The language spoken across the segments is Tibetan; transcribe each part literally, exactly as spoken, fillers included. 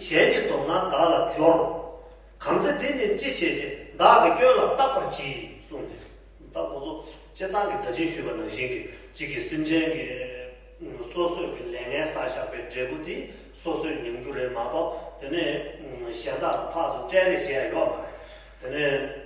གཞན་གྱི་སྡུག་བསྔལ་བདག་ལ་སྦྱོར། གང་ཚེ་འདི་ནི་ཅི་བྱེད་ཅེས། བདག་གི་སྐྱོན་ལ་བརྟག་པར་གྱིས་གསུངས་ཏེ། ད་ཁོ་ཚོ་སྤྱིར་བཏང་གི་ད་ཅི་ཞུས་པ་ནང་བཞིན་གྱི་གཅིག་གི་སེམས་ཅན་གྱི་སོ་སོའི་གི་ལས་ངན་བསགས་བཞག་པའི་འབྲས་བུ་དེ་སོ་སོས་མྱང་རྒྱུ་རེད་མ་གཏོགས། དེ་ནས་གཞན་དག་ལ་ཕར་ཚུར་སྤྲད་རེས་བྱེད་ཡ་ཡོད་མ་རེད། དེ་ནས།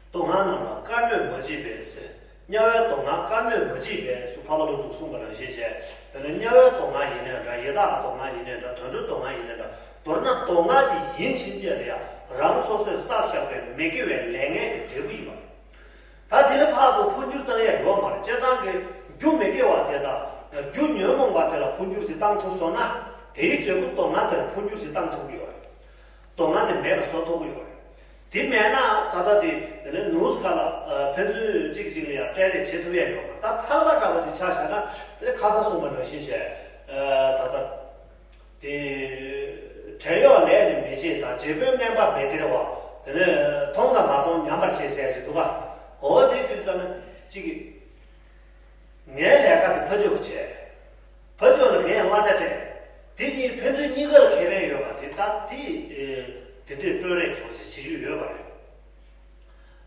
སྡུག་བསྔལ་རྣམས་ལ་དཀར་གནོད་མ་བྱེད་པས་ཟེར། དམྱལ་བའི་སྡུག་བསྔལ་དཀར་གནོད་མ་བྱེད་པས་སུ་འཕགས་པ་ཀླུ་སྒྲུབ་གསུངས་པ་ནང་བཞིན་བྱས། དེ་ནས་དམྱལ་བའི་སྡུག་བསྔལ་ཡིན་ནའི་འདྲ། ཡི་དྭགས་སྡུག་བསྔལ་ཡིན་ནའི་འདྲ། དུད་འགྲོའི་སྡུག་བསྔལ་ཡིན་ནའི་འདྲ། མདོར་ན་སྡུག་བསྔལ་ཅིག་ཡིན་ཕྱིན་ཆད་ལ་ཡང་རང་སོ་སོས་བསགས་བཞག་པའི་མི་དགེ་བའི་ལས་ངན་གྱི་འབྲས་བུ་ཡིན་པ་རེད། ད་དེ་ལས་ཕར་ཚུར་འཕོ་འགྱུར་བཏང་ཡ་ཡོད་མ་རེད། སྤྱིར་བཏང་གི་རྒྱུ་མི་དགེ་བ་དེ་དང་རྒྱུ་ཉོན་མོངས་པ་དེ་ལ་འཕོ་འགྱུར་ཅིག་བཏང་ཐུབ་སོང་ན། དེའི་འབྲས་བུ་སྡུག་བསྔལ་དེ་ལ་འཕོ་འགྱུར་ཅིག་བཏང་ཐུབ་ཀྱི་ཡོད་རེད། སྡུག་བསྔལ་དེ་མེད་པ་བཟོ་ཐུབ་ཀྱི་ཡོད་རེད། དེ་མེད་ན་ད་ལྟ་དེ་དེ་ནས་ནུས་ཁ་ལ་ཕན་ཚུན་གཅིག་གཅིག་ལ་ཡང་སྤྲད་རེས་བྱེད་ཐུབ་ཡ་ཡོད་མ་རེད། ད་ཕལ་པ་འདྲ་བ་ཅིག་ཆ་བཞག་ན་དེ་ནས་ཁ་སང་གསུངས་པ་ནང་བཞིན་བྱས། ད་ལྟ་དེ་བྲན་གཡོག་ལས་ནི་མི་བྱེད་དང་། རྗེ་བོས་རྔན་པ་མི་སྟེར་བ། དེ་ནས་མཐོང་དང་མ་མཐོང་མཉམ་པར་བྱེད་ཟེར་ཞིག་འདུག་ག་འོ་དེ་དུས་ཙམ་ན་གཅིག་གིས། ངའི་ལས་ཀ་དེ་ཕ་ཆོས་ཀྱིས་བྱས། ཕ་ཆོས་ལ་ངས་གླ་ཆ་སྤྲད། དེ་གཉིས་ཕན་ཚུན་གཉིས་ཀ་ལ་ཁེ་ཕན་ཡོད་པ་དེ་ད་དེ། དེ་འདྲའི་སྤྲོད་རེས་སོགས་ཅིག་བྱེད་རྒྱུ་ཡོད་པ་རེད།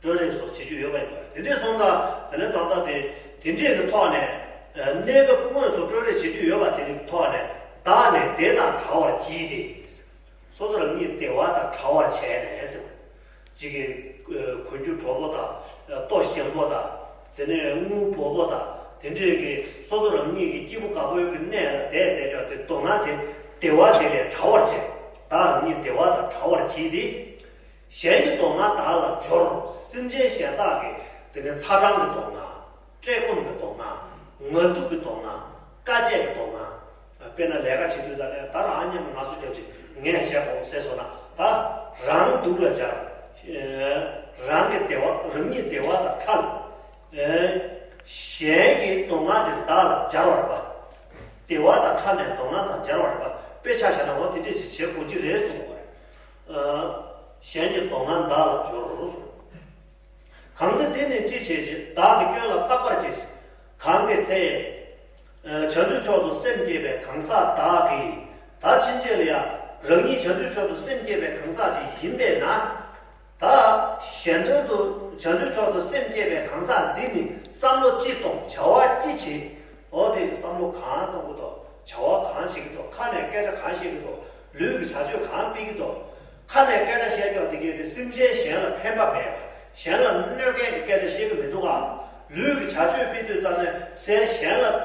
སྤྲོད་རེས་སོགས་བྱེད་རྒྱུ་ཡོད་པ་ཡིན་པ་རེད། དེ་འདྲའི་སོང་ཙང་དེ་ནས་ད་ལྟ་དེ་དེ་འདྲའི་གི་ཐོག་ནས། གནས་སྐབས་དངོས་སུ་སྤྲོད་རེས་བྱེད་རྒྱུ་ཡོད་པ་དེ་ནི་ཐོག་ནས། བདག་ནི་དེ་དང་བྲལ་བར་གྱིས་ཏེ། སོ་སོ་རང་ཉིད་བདེ་བ་དང་བྲལ་བར་བྱས་ནས་ཟེར། གཅིག་གིས་གོན་རྒྱུ་བྲོ་པོ་དང་ལྟོ་ཞིམ་པོ་དང་། དེ་ནས་དངུལ་འབོར་པོ་དང་དེ་འདྲས་ཀྱི་སོ་སོ་རང་ཉིད་ཀྱི་སྐྱིད་པོ་དགའ་པོའི་གི་གནས་ལ་བསྡད་བསྡད་ཀྱང་དེ་སྡུག་བསྔལ་དེ་བདེ་བ་དེ་ལས་བྲལ་བར་བྱས། བདག་རང་ཉིད་བདེ་བ་དང་བྲལ་བར་གྱིས་ཏེ། གཞན་གྱི་སྡུག་བསྔལ་བདག་ལ་སྦྱོར། སེམས་ཅན་གཞན་དག་གི་དེ་ནས་ཚ་གྲང་གི་སྡུག་བསྔལ། བཀྲེས་སྐོམ་གྱི་སྡུག་བསྔལ། ངལ་དུབ་ཀྱི་སྡུག་བསྔལ། དཀའ་སྤྱད་ཀྱི་སྡུག་བསྔལ། དཔེར་ན་ལས་ཀ་བྱེད་དུས་ད་ནས་ད་རང་མཉམ་ང་སུ་རྒྱབ་ཅིག་ངས་བྱས་གོ་ཟེར་སོང་ན། ད་རང་སྡུག་ལ་སྦྱར། རང་གི་བདེ་བ། རང་ཉིད་བདེ་བ་དང་བྲལ། གཞན་གྱི་སྡུག་བསྔལ་དེ་བདག་ལ་སྦྱར་བ་རེད་པ། བདེ་བ་དང་བྲལ་ནས་སྡུག་བསྔལ་དང་སྦྱར་བ་རེད་པ། དཔེ་ཆ་བཞག་ན་འོ་དེ་འདྲས་ཅིག་བྱེད་དགོས་ཀྱི་རེད་གསུངས་པ་རེད། གཞན་གྱི་སྡུག་བསྔལ་བདག་ལ་སྦྱོར་གསུངས། གང་ཚེ་འདི་ནི་ཅི་བྱེད་ཅེས། བདག་གི་སྐྱོན་ལ་བརྟག་པར་གྱིས། གང་གི་ཚེ། བྱང་ཆུབ་མཆོག་ཏུ་སེམས་བསྐྱེད་པའི་གང་ཟག་བདག་གིས། ད་ཕྱིན་ཆད་ལ་ཡང་རང་ཉིད་བྱང་ཆུབ་མཆོག་ཏུ་སེམས་བསྐྱེད་པའི་གང་ཟག་ཅིག་ཡིན་པས་ན། ད་གཞན་དོན་དུ་བྱང་ཆུབ་མཆོག་ཏུ་སེམས་བསྐྱེད་པའི་གང་ཟག་འདི་ནི་བསམ་བློ་ཅི་གཏོང་། བྱ་བ་ཅི་བྱེད། འོ་དེ་བསམ་བློ་གང་གཏོང་གི་འདུག་བྱ་བ་གང་བྱེད་ཀྱི་འདུག་ཁ་ནས་སྐད་ཆ་གང་བཤད་ཀྱི་འདུག་ལུས་ཀྱི་བྱ་སྤྱོད་གང་སྤེལ་གྱི་འདུག་ཁ་ནས་སྐད་ཆ་བཤད་ཀྱོག་དེ་གས་དེ་སེམས་ཅན་གཞན་ལ་ཕན་པ་མེད་པ། གཞན་ལ་གནོད་མཁན་གྱི་སྐད་ཆ་བཤད་ཀྱི་མི་འདུག་ག་ལུས་ཀྱི་བྱ་སྤྱོད་སྤེལ་དུས་ཙམ་ནས་སེམས་གཞན་ལ་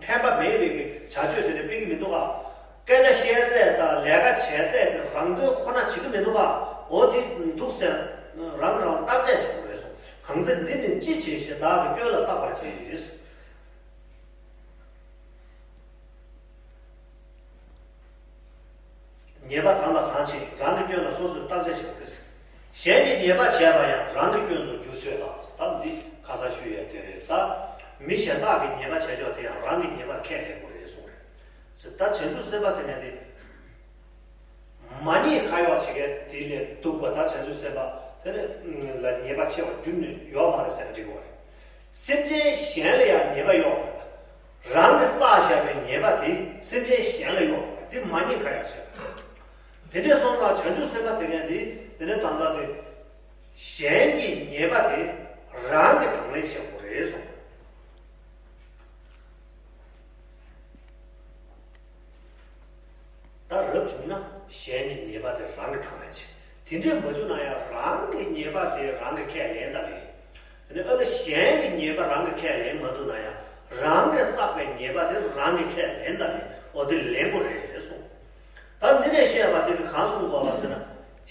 ཕན་པ་མེད་པའི་གི་བྱ་སྤྱོད་དེ་འདྲ་སྤེལ་གྱི་མི་འདུག་ག་སྐད་ཆ་བཤད་ཚད་དང་ལས་ཀ་བྱས་ཚད་དེ་རང་དོན་ཁོ་ན་བྱེད་ཀྱི་མི་འདུག་ག་འོ་དེ་འདུག་ཟེར་རང་གིས་རང་ལ་བརྟག་དཔྱད་བྱེད་དགོས་རེད་གསུངས། གང་ཚེ་འདི་ནི་ཅི་བྱེད་ཅེས། བདག་གི་སྐྱོན་ལ་བརྟག་པར་གྱིས། ཉེས་པ་གང་དང་གང་བྱེད། རང་གི་སྐྱོན་ལ་སོ་སོས་བརྟག་དཔྱད་བྱེད་དགོས། གཞན་གྱིས་ཉེས་པ་བྱས་པ་ཡང་རང་གི་སྐྱོན་དུ་འགྱུར་ཆོས་ལགས། ད་འདི་ཁ་སང་ཞུས་ཡ་དེ་རེད། ད་མི་གཞན་དག་གིས་ཉེས་པ་བྱས་ཀྱོག་དེ་ཡང་རང་གི་ཉེས་པར་ཁས་ལེན་དགོས་རེད་གསུངས་རེད། ད་བྱང་ཆུབ་སེམས་དཔའ་ཟེར་མཁན་དེ། མ་ཉེས་ཁ་གཡོག་བྱེད་མཁན་དེ་ལས་སྡུག་པ་ད་བྱང་ཆུབ་སེམས་དཔའ་དེ་ནི་ལ་ཉེས་པ་ཆེ་བ་རྒྱུན་ནས་ཡོད་མ་རེད་ཟེར་ན་འགྲིག་གི་རེད། སེམས་ཅན་གཞན་ལ་ཡང་ཉེས་པ་གཡོག་རང་གིས་བསགས་བཞག་པའི་ཉེས་པ་དེ་སེམས་ཅན་གཞན་ལ་གཡོག་དེ་མ་ཉེས་ཁ་གཡོག་བྱེད། དེ་འདྲས་སོང་ཙང་བྱང་ཆུབ་སེམས་དཔའ་ཟེར་མཁན་དེ་དེ་ནི་ད་ལྟ་དེ་གཞན་གྱི་ཉེས་པ་དེ་རང་གིས་དང་ལེན་བྱེད་དགོས་རེད་གསུངས། ད་རབ་བྱུང་ན་གཞན་གྱི་ཉེས་པ་དེ་རང་གིས་དང་ལེན་བྱེད། དེ་འདྲས་མ་བྱུང་ན་ཡང་རང་གི་ཉེས་པ་དེ་རང་གིས་ཁས་ལེན་དང་ལེན། དེ་ནས་ཨ་ལ་གཞན་གྱི་ཉེས་པ་རང་གིས་ཁས་ལེན་མ་ཐུབ་ན་ཡང་རང་གིས་བསགས་པའི་ཉེས་པ་དེ་རང་གིས་ཁས་ལེན་དང་ལེན། འོ་དེ་ལེན་དགོས་རེད་གསུངས། ད་འདི་ནས་བཤད་པ་དེ་གིས་གང་གསུང་གོ་བ་ཟེར་ན།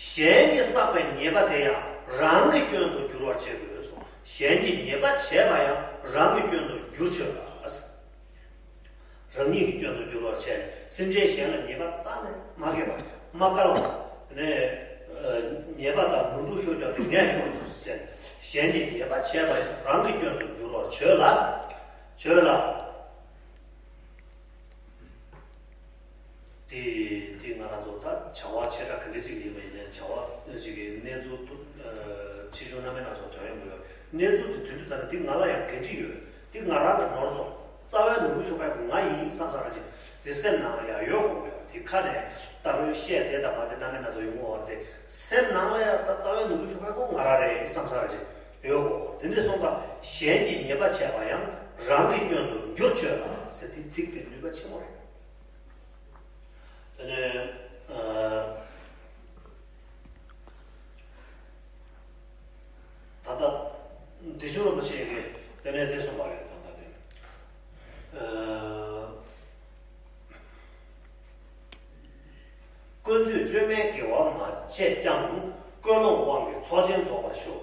གཞན་གྱིས་བསགས་པའི་ཉེས་པ་དེ་ཡང་རང་གི་སྐྱོན་དུ་འགྱུར་བར་བྱེད་དགོས་གསུངས། གཞན་གྱིས་ཉེས་པ་བྱས་པ་ཡང་རང་གི་སྐྱོན་དུ་འགྱུར་ཆོག་ལ། རང་ཉིད་ཀྱི་སྐྱོན་དུ་འགྱུར་བར་བྱས་ནས་སེམས་ཅན་གཞན་ལ་ཉེས་པ་རྩ་ནས་མ་བཀལ་བ། མ་བཀལ་བ་ནས་ཉེས་པ་དང་ནོར་འཁྲུལ་ཤོར་ཀྱང་དེ་ངས་ཤོར་སོང་ཟེར་ནས་གཞན་གྱིས་ཉེས་པ་བྱས་པ་ཡང་རང་གི་སྐྱོན་དུ་འགྱུར་བར་བྱོས་ལ། བྱོས་ལ། དེ་དེ་ང་རང་ཚོ་ད་བྱ་བ་ཆེ་ཕྲ་ག་འདྲ་ཅིག་ཡིན་པ་ཡིན་ནའི་བྱ་བ་ཅིག་གི་གནས་ཚུལ་དུ་ཆེ་ཆུང་རྣམ་པ་སྣ་ཚོགས་ཐོན་ཡོང་གི་ཡོད། གནས་ཚུལ་དེ་དུས་དུས་ད་ནི་དེ་ང་ལ་ཡང་འགན་འཁྲི་ཡོད། དེ་ང་རང་གིས་ནོར་སོང་། རྩ་བའི་ནོར་བུ་ཤོག་ཁ་ཁོ་ང་ཡིན་བསམ་ས་ར་ཅིག་དེ་སེམས་ནང་ལ་ཡང་ཡོད་དགོས་ཡ། དེ་ཁ་ནས་ད་རུང་བཤད་དེ་དང་མ་དེ་གནང་མཁན་ན་ཚོ་ཡོང་གི་བར་དེ་སེམས་ནང་ལ་ཡང་ད་རྩ་བའི་ནོར་བུ་ཤོག་ཁ་ཁོ་ང་ར་རེད་བསམ་ས་ར་ཅིག་ཡོད་དགོས། དེ་འདྲ་སོང་ཙང་གཞན་གྱིས་ཉེས་པ་བྱས་པ་ཡང་རང་གི་སྐྱོན་དུ་འགྱུར་ཆོག་ལ་ཟེར་དེ་ཚིག་དེ་ནུས་པ་ཆེན་པོ་རེད། དེ་ནས་ཨ། ད་ལྟ་བདེ་མཆོག་རིན་པོ་ཆེ་གིས་དེ་ནས་དེ་གསུངས་པ་རེད། ད་ལྟ་དེ་ཨ། ཀུན་སྤྱོད་བཅོས་མའི་དགེ་བ་མ་བྱས་ཀྱང་། ཀུན་སློང་དབང་གིས་ཚོགས་ཆེན་རྫོགས་པར་ཤོག་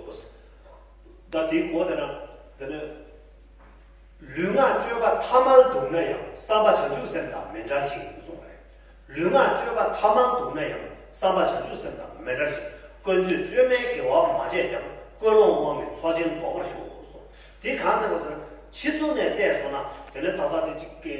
ད་དེའི་གོ་དེ་ན་དེ་ནས། ལུས་ངག་སྤྱོད་པ་ཐ་མལ་འདུག་ན་ཡང་། བསམ་པ་བྱང་ཆུབ་སེམས་དང་མི་འབྲལ་ཞིང་གསུངས་པ་རེད། ལུས་ངག་སྤྱོད་པ་ཐ་མལ་འདུག་ན་ཡང་། བསམ་པ་བྱང་ཆུབ་སེམས་དང་མི་འབྲལ་ཞིང་། ཀུན་སྤྱོད་བཅོས་མའི་དགེ་བ་མ་བྱས་ཀྱང་། ཀུན་སློང་དབང་གིས་ཚོགས་ཆེན་རྫོགས་པར་ཤོག་གསུངས། དེ་གང་ཟེར་བ་ཟེར་ན་ཕྱི་ཚུལ་ནས་བལྟས་སོང་ན་དེ་ནས་ད་ལྟ་དེ་གཅིག་གི་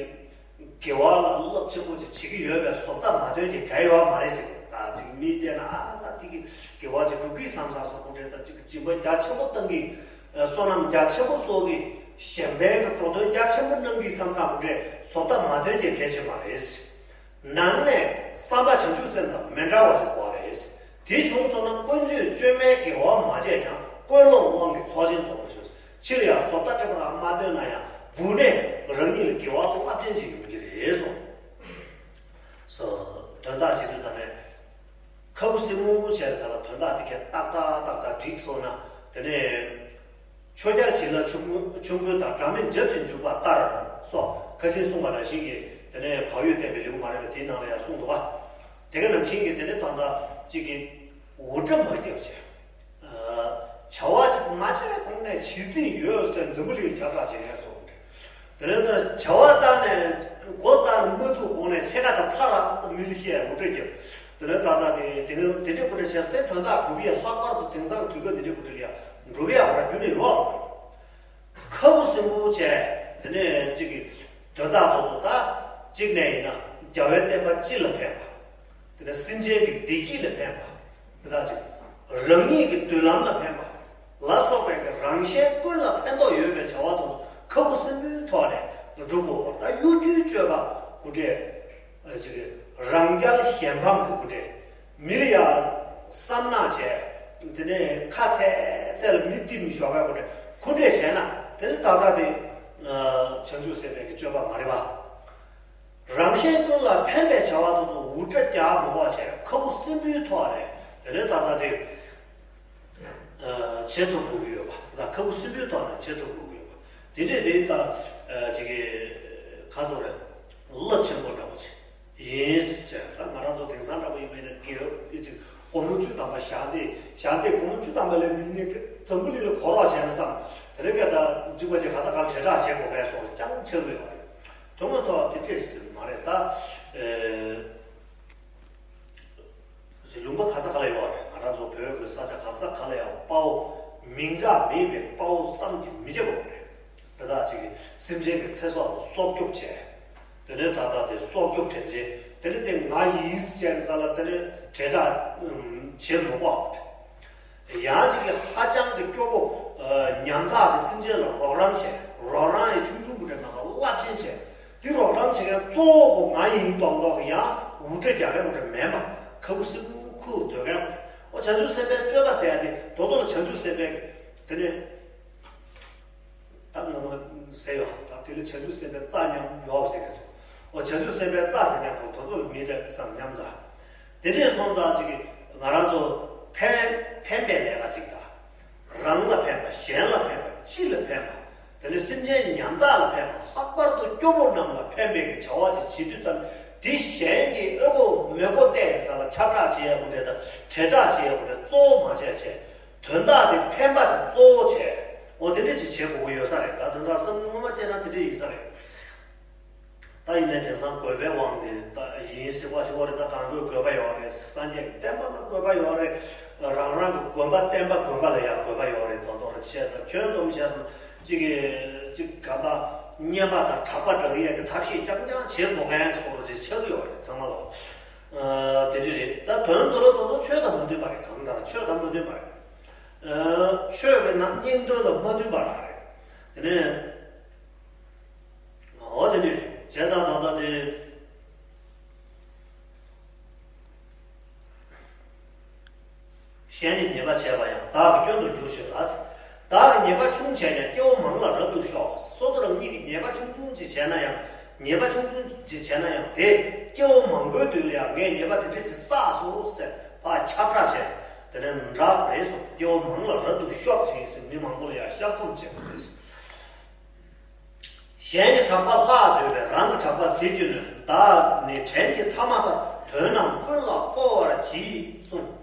དགེ་བ་ལ་རླབས་ཆེན་པོ་ཅིག་བྱེད་ཀྱི་ཡོད་པའི་བཟོ་ལྟ་མ་སྟོན་གྱི་གལ་ཡོད་མ་རེད་ཟེར། ད་ཅིག་མིས་བལྟས་ན་ཨ་ད་དེ་གི་དགེ་བ་ཅིག་སྒྲུབ་ཀྱི་བསམ་བསམ་སོགས་ཁོ་འདྲས་ད་ཅིག་སྦྱིན་པ་རྒྱ་ཆེན་པོ་བཏང་གི། བསོད་ནམས་རྒྱ་ཆེན་པོ་གསོག་གི། གཞན་ཕན་གྱི་འགྲོ་དོན་རྒྱ་ཆེན་པོ་གནང་གི་བསམ་བསམ་ཁོ་འདྲས་བཟོ་ལྟ་མ་སྟོན་གྱི་གལ་ཆེ་མ་རེད་ཟེར། ནང་ནས་བསམ་པ་བྱང་ཆུབ་སེམས་དང་མི་འབྲལ་བ་ཞིག་དགོས་རེད། དེ་བྱུང་སོང་ན་ཀུན་སྤྱོད་བཅོས་མའི་དགེ་བ་མ་བྱས་ཀྱང་ཀུན་སློང་དབང་གིས་ཚོགས་ཆེན་རྫོགས་པར་ཤོག་ཕྱི་ལ་ཡང་བཟོ་ལྟ་སྤྲད་པ་རང་མ་སྟོན་ན་ཡང་སྦུག་ནས་རང་ཉིད་ལ་དགེ་བ་རླབས་ཆེན་ཅིག་ཡོང་གི་རེད་གསུངས། སོ། དོན་དག་བྱེད་དུས་ད་ནས་ཁ་བུ་སིམ་མུ་བྱས་ས་ལ་དོན་དག་དེ་གས་ཏག་ཏག་ཏག་ཏག་འགྲིག་སོང་ན་དེ་ནས། ཆོས་རྒྱལ་བྱིན་རླབས་ཆོམ་རྐུན་དང་། སྒྲ་མེད་འཇབ་ཅིང་འཇུག་པ་ལྟར་སོགས་ཁ་སང་གསུངས་པ་ནང་བཞིན་གྱི་དེ་ནས་བག་ཡོད་བསྟན་པའི་ལེའུ་མ་རེད་པས་དེའི་ནང་ལ་ཡང་གསུངས་འདུག་པ། དེ་ག་ནང་བཞིན་གྱི་དེ་ནས་ད་ལྟ་གཅིག་གི་འུར་སྒྲ་མ་བརྒྱབ་བྱས། བྱ་བ་གཅིག་མ་བྱས་གོང་ནས་བྱེད་རྩིས་ཡོད་ཟེར་འཛམ་བུ་གླིང་ཁྱབ་བསྒྲགས་བྱེད་མཁན་སོགས་རེད། དེ་ནས་ད་བྱ་བ་རྩ་ནས་འགོ་རྩ་ནས་མ་བཙུགས་གོང་ནས་ཕྱེད་ཀ་ཙམ་ཚར་ར་མི་ལ་བཤད་འུར་སྒྲ་བརྒྱབ། དེ་ནས་ད་ལྟ་དེ་དེ་ནས་དེ་འདྲའི་སྐུ་འདྲ་བྱས་ཏེ་དོན་དག་སྒྲུབ་ཡས་ལྷག་པར་དུ་དེང་སང་གི་དུས་སྐབས་འདི་འདྲའི་སྐུ་འདྲ་ལ་ཡ་འགྲུབ་ཡས་བར་རྒྱུ་ནས་ཡོད་མ་རེད། ཁ་བུ་སིམ་པོ་བྱས་དེ་ནས་གཅིག་གི་དོན་དག་ཐོག་ཏུ་ད་གཅིག་ནས་ཡིན་ན་རྒྱལ་བའི་བསྟན་པ་སྤྱི་ལ་ཕན་པ། དེ་ནས་སེམས་ཅན་གྱི་བདེ་སྐྱིད་ལ་ཕན་པ། དེ་དག་ཅིག་རང་ཉིད་ཀྱི་མདུན་ལམ་ལ་ཕན་པ། ལ་སོགས་པའི་གི་རང་གཞན་ཀུན་ལ་ཕན་ཐོགས་ཡོད་པའི་བྱ་བ་དང་ཁ་བུ་སིམ་པོའི་ཐོག་ནས་སྒྲུབ་དགོས་པ། ད་གཡོ་སྒྱུའི་སྤྱོད་པ་ཀུན་འདྲེ་ཅིག་རང་རྒྱལ་གཞན་ཕམ་གྱི་ཀུན་འདྲེ་མི་ལ་ཡ་བསམ་ནག་བྱས། དེ་ནས་ཁ་ཚད་ཚད་ལ་མི་བསྟིམ་ཞོག་པའི་ཀུན་འདྲེ་ཀུན་འདྲེ་བྱས་ན་དེ་ནི་ད་ལྟ་དེ་བྱང་ཆུབ་སེམས་དཔའི་གི་སྤྱོད་པ་མ་རེད་པ། རང་གཞན་ཀུན་ལ་ཕན་པའི་བྱ་བ་དེ་ཚོ་འུར་སྒྲ་རྒྱག་མི་དགོས་པ་བྱས་ཁ་བུ་སིམ་པོའི་ཐོག་ནས་དེ་ནས་ད་ལྟ་དེ་བྱེད་ཐུབ་དགོས་ཀྱི་ཡོད་པ། ད་ཁ་བུ་སིམ་པོའི་ཐོག་ནས་བྱེད་ཐུབ་དགོས་ཀྱི་ཡོད་པ། དེ་འདྲས་དེ་ད་ཅིག་ག་ཟེར་རེད། རླབས་ཆེན་པོ་འདྲ་པོ་ཅིག་ཡིན་ཟེར། ད་ང་རང་ཚོ་དེང་སང་འདྲ་པོ་ཡིན་པ་ཡིན་ན་དགེ་བ་ཅིག་སྒོར་མོ་བཅུ་ཐམ་པ་བཞག་སྟེ་བཞག་སྟེ་སྒོར་མོ་བཅུ་ཐམ་པ་ལས་མི་སྣེ་འཛམ་བུ་གླིང་ལ་གོ་རོགས་བྱས་ན་བསམ། དེ་རིང་ཀ་ད་གཅིག་པ་ཅིག་ག་ས་ག་ལ་དྲིལ་བསྒྲགས་བྱེད་དགོས་པའི་སོགས་ཀྱང་ཆགས་ཀྱི་ཡོད་རེད། དོན་དངོས་ཐོག་དེ་འདྲས་ཟེར་མ་རེད་ད། ཨེ། ལུང་པ་ག་ས་ག་ལ་ཡོད་རེད། ང་རང་ཚོ་བོད་ཀྱི་ས་ཆ་ག་ས་ག་ལ་ཡང་དཔའ་བོ་མིང་གྲགས་མེད་པའི་དཔའ་བོ་བསམ་གྱིས་མི་ཁྱབ་པ་རེད། དེ་དག་ཅིག་གིས་སེམས་ཅན་གྱི་ཚེ་སྲོག་ལ་སྲོག་སྐྱོབ་བྱས། དེ་ནས་ད་ལྟ་དེ་སྲོག་སྐྱོབ་དྲན་ཅན་དེ་ནས་དེ་ང་ཡིན་ཟེར་ས་ལ་དེ་ནས་དྲིལ་བསྒྲགས་བྱེད་མི་དགོས་པ་རེད། ཡང་ཅིག་གིས་ཧ་ཅང་གི་སྐྱོ་པོ། ཉམ་ཐག་གི་སེམས་ཅན་ལ་རོགས་རམ་བྱས། རོགས་རམ་ཡང་ཆུང་ཆུང་གི་འདྲ་མ་རེད། རླབས་ཆེན་བྱས། འདི་རོགས་རམ་བྱེད་མཁན་གཙོ་བོ་ང་ཡིན་མདོག་མདོག་གི་ཡང་འུར་སྒྲ་རྒྱག་མཁན་འདྲ་མེད་པ། ཁ་བུ་སིམ་ཁུར་སྡོད་མཁན། ཨོ་བྱང་ཆུབ་སེམས་དཔའི་སྤྱོད་པ་ཟེར་ཡ་དེ་རྡོ་རྡོ་ལ་བྱང་ཆུབ་སེམས་དཔའི་དེ་ནས། ད་ང་མ་ཟེར་ཡོད། ད་དེ་ལ་བྱང་ཆུབ་སེམས་དཔའི་རྩ་མཉམ་ཡོད་ཟེར་མཁན་ཚོ། ཨོ་བྱང་ཆུབ་སེམས་དཔའི་རྩ་ཟེར་མཁན་ཁོ་དེ་ཚོ་ལ་མི་འདྲ་བསམ་མཉམ་ཚ། དེ་འདྲས་སོང་ཙང་ཅིག་གིས་ང་རང་ཚོ་ཕན་ཕན་པའི་ལས་ཀ་ཅིག་དང་། རང་ལ་ཕན་པ། གཞན་ལ་ཕན་པ། སྤྱི་ལ་ཕན་པ། དེ་ནས་སེམས་ཅན་ཉམ་ཐག་ལ་ཕན་པ། ལྷག་པར་དུ་སྐྱོ་པོ་རྣམས་ལ་ཕན་པའི་གི་བྱ་བ་ཅིག་བྱེད་དུས་ཙམ་དེ་གཞན་གྱི་ཨ་ཁུ་མི་ཁུག་བལྟས་ས་ལ་ཁྱབ་བསྒྲགས་བྱེད་ཡག་གི་འདྲ་དང་དྲིལ་བསྒྲགས་བྱེད་ཡག་གི་འདྲ་གཙོ་བོ་མ་བྱས་བྱས། དོན་དག་དེ་ཕན་པ་དེ་གཙོ་བོ་བྱས། འོ་དེ་འདྲ་ཅིག་བྱེད་དགོས་ཀྱི་ཡོད་ས་རེད། ད་དོན་དག་བསམ་བློ་ངོ་མ་བྱས་ན་དེ་འདྲ་ཡིན་ས་རེད། ད་ཡིན་ནའི་དེང་སང་དགོས་པའི་དབང་གིས་ད་ཡིན་ཟེར་བ་ཞིག་ཡོད་རེད། ད་གང་དགོས་དགོས་པ་ཡོད་རེད། སངས་རྒྱས་ཀྱི་བསྟན་པ་ལ་དགོས་པ་ཡོད་རེད། རང་རང་གི་དགོན་པ་བསྟན་པ་དགོན་པ་ལ་ཡང་དགོས་པ་ཡོད་རེད། དོ་དོ་རེ་བྱས་ཙང་ཁྱོན་བསྡོམས་བྱས་ཙང་གཅིག་གིས་གཅིག་ག་ད་བསྙེན་པ་དང་གྲགས་པ་སྒྲག་ཡས་ཀྱི་ཐབས་ཤེས་རྐྱང་རྐྱང་བྱེད་དགོས་མཁན་སོགས་ཅིག་ཆགས་ཀྱི་ཡོད་རེད། ཚང་མ་ལོ། དེ་འདྲ་རེད། ད་དོན་དུ་ལ་དོ་ཚོ་ཆོས་དང་མ་མཐུན་པ་རེད། གང་ལྟར་ཆོས་དང་མ་མཐུན་པ་རེད། ཆོས་ཀྱི་ནང་སྙིང་དོན་དང་མ་མཐུན་པ་རང་རེད། དེ་ནས། འོ་དེ་འདྲ་རེད། བྱས་ཙང་ད་ལྟ་དེ། གཞན་གྱིས་ཉེས་པ་བྱས་པ་ཡང་བདག་གི་སྐྱོན་དུ་འགྱུར་ཞེས་ལ། བདག་གིས་ཉེས་པ་ཆུང་བྱས་ཀྱང་སྐྱེ་བོ་མང་ལ་རབ་ཏུ་ཤོག་སོ་སོ་རང་ཉིད་ཀྱིས་ཉེས་པ་ཆུང་ཆུང་ཅིག་བྱས་ན་ཡང་། ཉེས་པ་ཆུང་ཆུང་ཅིག་བྱས་ན་ཡང་དེ་སྐྱེ་བོ་མང་པོའི་མདུན་ལ་ཡང་ངས་ཉེས་པ་དེ་འདྲ་ཞིག་བསགས་སོ་ཟེར་ཕར་ཁྱབ་བསྒྲགས་བྱས། དེ་ནས་འདྲ་བ་རེད་སོ། སྐྱེ་བོ་མང་ལ་རབ་ཏུ་ཤོག་ཅེས་ཟེར་མི་མང་པོ་ལ་ཡང་བཤགས་སྡོམ་བྱེད་དགོས་རེད། གཞན་གྱི་གྲགས་པ་ལྷག་བརྗོད་པས་རང་གི་གྲགས་པ་ཟད་ཀྱི་ནུས། བདག་ནི་བྲན་གྱི་མཐའ་མ་ལྟར། དོན་རྣམས་ཀུན་ལ་བསྐོར་བར་གྱིས་གསུངས།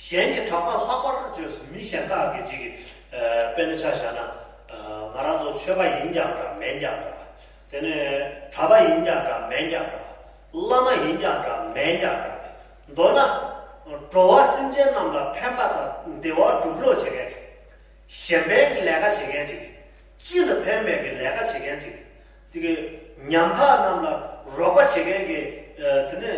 གཞན་གྱི་གྲགས་པ་ལྷག་པར་བརྗོད་སོ། མི་གཞན་དག་གི་ཅིག་གི་དཔེར་ན་ཆ་བཞག་ན། ང་རང་ཚོ་ཆོས་པ་ཡིན་ཀྱང་འདྲ་མིན་ཀྱང་འདྲ། དེ་ནས་གྲྭ་པ་ཡིན་ཀྱང་འདྲ་མིན་ཀྱང་འདྲ། བླ་མ་ཡིན་ཀྱང་འདྲ་མིན་ཀྱང་འདྲ། མདོར་ན། འགྲོ་བ་སེམས་ཅན་རྣམས་ལ་ཕན་པ་དང་བདེ་བ་སྒྲུབ་རོགས་བྱེད་མཁན། གཞན་ཕན་གྱི་ལས་ཀ་བྱེད་མཁན་ཅིག་སྤྱི་ལ་ཕན་པའི་གི་ལས་ཀ་བྱེད་མཁན་ཅིག་དེ་གི་ཉམ་ཐག་རྣམས་ལ་རོགས་པ་བྱེད་མཁན་གྱི་དེ་ནས་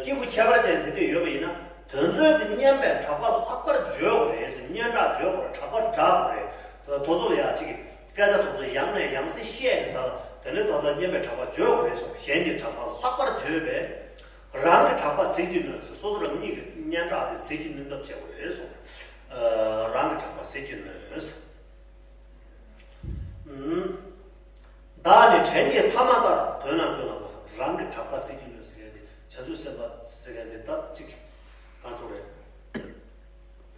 སྐྱེས་བུ་ཁྱད་པར་ཅན་དེ་འདྲ་ཡོད་པ་ཡིན་ན། དེ་ཚོའི་གི་སྙན་པའི་གྲགས་པ་ལྷག་པར་བརྗོད་དགོས་རེད་ཟེར། སྙན་གྲགས་བརྗོད་དགོས་རེད། གྲགས་པ་བསྒྲགས་དགོས་རེད། དེ་ཚོ་ལ་ཡང་ཅིག་སྐད་ཆ་དེ་ཚོ་ཡང་ནས་ཡང་སེ་བཤད་ནས་ཟེར་ལ། དེ་ནས་ད་ལྟ་སྙན་པའི་གྲགས་པ་བརྗོད་དགོས་རེད་སོ། གཞན་གྱི་གྲགས་པ་ལྷག་པར་བརྗོད་པས་རང་གི་གྲགས་པ་ཟད་ཀྱི་ནུས་ཟེར། སོ་སོ་རང་ཉིད་ཀྱི་སྙན་གྲགས་དེ་ཟད་ཀྱི་ནུས་སྟབས་བྱེད་དགོས་རེད་སོ། རང་གི་གྲགས་པ་ཟད་ཀྱི་ནུས། བདག་ནི་བྲན་གྱི་མཐའ་མ་ལྟར། དོན་རྣམས་ཀུན་ལ་བསྐོར། རང་གི་གྲགས་པ་ཟད་ཀྱི་ནུས་ཟེར་མཁན་དེ་བྱང་ཆུབ་སེམས་དཔའ་ཟེར་མཁན་དེ་ད་ཅིག་ག་སོང་རེད།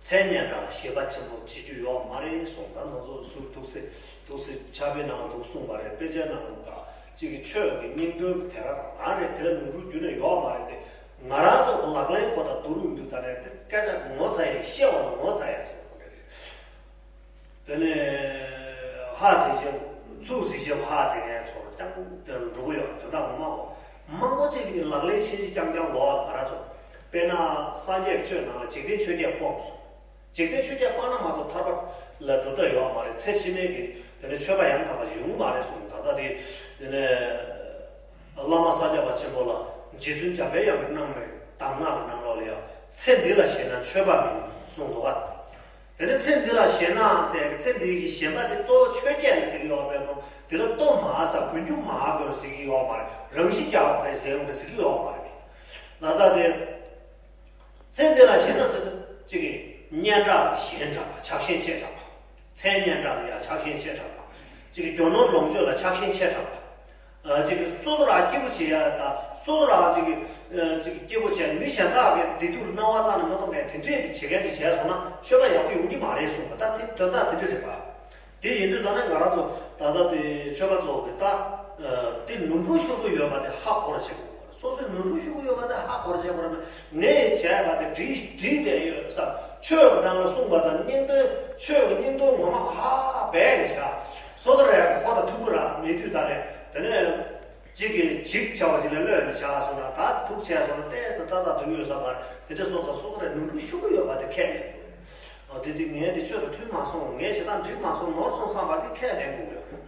མཚན་སྙན་གྲགས་ལ་ཞེན་པ་ཆེན་པོ་བྱེད་རྒྱུ་ཡོད་མ་རེད་གསུངས། ད་ང་ཚོ་ཟུར་འདུག་སེ་འདུག་སེ་ཕྱག་དཔེའི་ནང་ལ་འདུག་གསུངས་པ་རེད། དཔེ་ཆའི་ནང་ལ་འདུག་ག་ཅིག་གི་ཆོས་ཀྱི་སྙིང་དོན་གྱི་དེ་རང་རང་རེད། དེ་ལ་ནོར་འཁྲུལ་རྒྱུན་ནས་ཡོད་མ་རེད་དེ། ང་རང་ཚོ་གི་ལག་ལེན་ཁོ་དང་བསྡུར་ཡོང་དུས་ད་རེད། དེ་སྐད་ཆ་ངོ་ཚ་ཡས་བཤད་པ་ལ་ངོ་ཚ་ཡས་གསུངས་པ་རེད། དེ་ནས་ཧ་ཟེར་བྱས། ཚུགས་ཟེར་བྱས་ཧ་ཟེར་མཁན་སོགས་ཀྱང་དེར་འགྲོ་གི་ཡོད། དོན་དག་ངོ་མ་གོ་མང་པོ་ཅིག་གིས་ལག་ལེན་ཆེ་ཆེ་རྐྱང་རྐྱང་ལོག་ལ། ང་རང་ཚོ་དཔེར་ན་སངས་རྒྱས་ཆོས་ནང་ལ་འཇིག་རྟེན་ཆོས་བརྒྱད་སྤོང་སོང་། འཇིག་རྟེན་ཆོས་བརྒྱད་སྤངས་ན་མ་གཏོགས་ཐར་པ་ལ་འགྲོ་ཐབས་ཡོད་མ་རེད། ཚེ་ཕྱི་མའི་གི་དེ་ནས་ཆོས་པ་ཡང་དག་པ་ཡོང་གི་མ་རེད་གསུངས། ད་ལྟ་དེ་དེ་ནས་བླ་མ་ས་སྐྱ་པ་ཆེན་པོ་ལ་རྗེ་བཙུན་འཇམ་དཔལ་དབྱངས་ཀྱིས་གནང་བའི་གདམས་ངག་གི་ནང་ལོགས་ལ་ཡང་ཚེ་འདི་ལ་ཞེན་ན་ཆོས་པ་མིན་གསུངས་འདུག་ག་དེ་ནས་ཚེ་འདི་ལ་ཞེན་ན་ཟེར། ཚེ་འདི་གི་ཞེན་པ་དེ་གཙོ་བོ་ཆོས་བརྒྱད་ལ་ཟེར་གྱི་ཡོད་པས་མོ། དེ་ལ་ལྟོ་མ་ཟ། གོན་རྒྱུ་མ་གོན་ཟེར་གྱི་ཡོད་མ་རེད། རང་ཤི་རྒྱག་པ་རེད་ཟེར་ཡོང་གི་ཟེར་གྱི་ཡོད་མ་རེད། ལ་ད་དེ་ཚེ་འདི་ལ་ཞེན་ན་ཟེར་དུས་གཅིག་གི་སྙན་གྲགས་ལ་ཞེན་དྲགས་པ། ཆགས་ཞེན་ཆེ་དྲགས་པ། མཚན་སྙན་གྲགས་ལ་ཡང་ཆགས་ཞེན་ཆེ་དྲགས་པ། གཅིག་གི་རྒྱུ་ནོར་ལོངས་སྤྱོད་ལ་ཆགས་ཞེན་ཆེ་དྲགས་པ། ཨ། གཅིག་གི་སོ་སོ་རང་སྐྱིད་པོ་བྱེད་ཡ་དང་སོ་སོ་རང་གཅིག་གི་ཨ། གཅིག་གི་སྐྱིད་པོ་བྱས། མི་གཞན་དག་གི་བདེ་སྡུག་ལ་སྣང་བ་རྩ་ནས་མ་གཏོང་མཁན་དེ་འདྲས་ཀྱི་བྱེད་མཁན་ཅིག་བྱས་སོང་ན་ཆོས་པ་ཡག་པོ་ཡོང་གི་མ་རེད་གསུངས་པ། ད་དེ་དོན་དག་དེ་འདྲ་རེད་པ། དེ་ཡིན་དུས་ད་ནི་ང་རང་ཚོ་ད་ལྟ་དེ་ཆོས་པ་ཚོ་གི་ད་ཨ། དེ་ནོར་འཁྲུལ་ཤོར་གི་ཡོད་པ་དེ་ཧ་གོ་ར་བྱེད་དགོས། སོ་སོའི་ནོར་འཁྲུལ་ཤོར་གི་ཡོད་པ་དེ་ཧ་གོ་ར་བྱེད་དགོས་ར། མེད་ངས་བྱས་པ་དེ་འགྲིག་འགྲིག་བསྡད་ཡོད་བསམ། ཆོས་ཀྱི་ནང་ལ་གསུངས་པ་དང་སྙིང་དོན། ཆོས་ཀྱི་སྙིང་དོན་ངོ་མ་ཧ་སྦས་ནས་བཞག་སོ་སོ་ར་ཡག་གི་ཁོ་དང་ཐུག་གི་ར་མེད་དུས་ད་ནི་དེ་ནས་གཅིག་གིས་འཇིགས་བྱ་བ་ཅིག་ལ་གློད་ནས་བཞག་སོང་ན། ད་ཐུག་བྱས་སོང་ན་ཏོག་ཙམ་ཏག་ཏག་འདུག་ཡོད་བསམ་པ་དེ་འདྲ་སོང་ཙང་སོ་སོ་ར་ནོར་འཁྲུལ་ཤོར་གི་ཡོད་པ་དེ་ཁས་ལེན་དགོས། ཨ། དེ་དེ་ངས་དེ་ཆོས་དང་མཐུན་མ་སོང་། ངས་བྱེད་སྟངས་འགྲིག་མ་སོང་། ནོར་སོང་བསམ་པ་དེ་ཁས་ལེན་དགོས་ཡོད།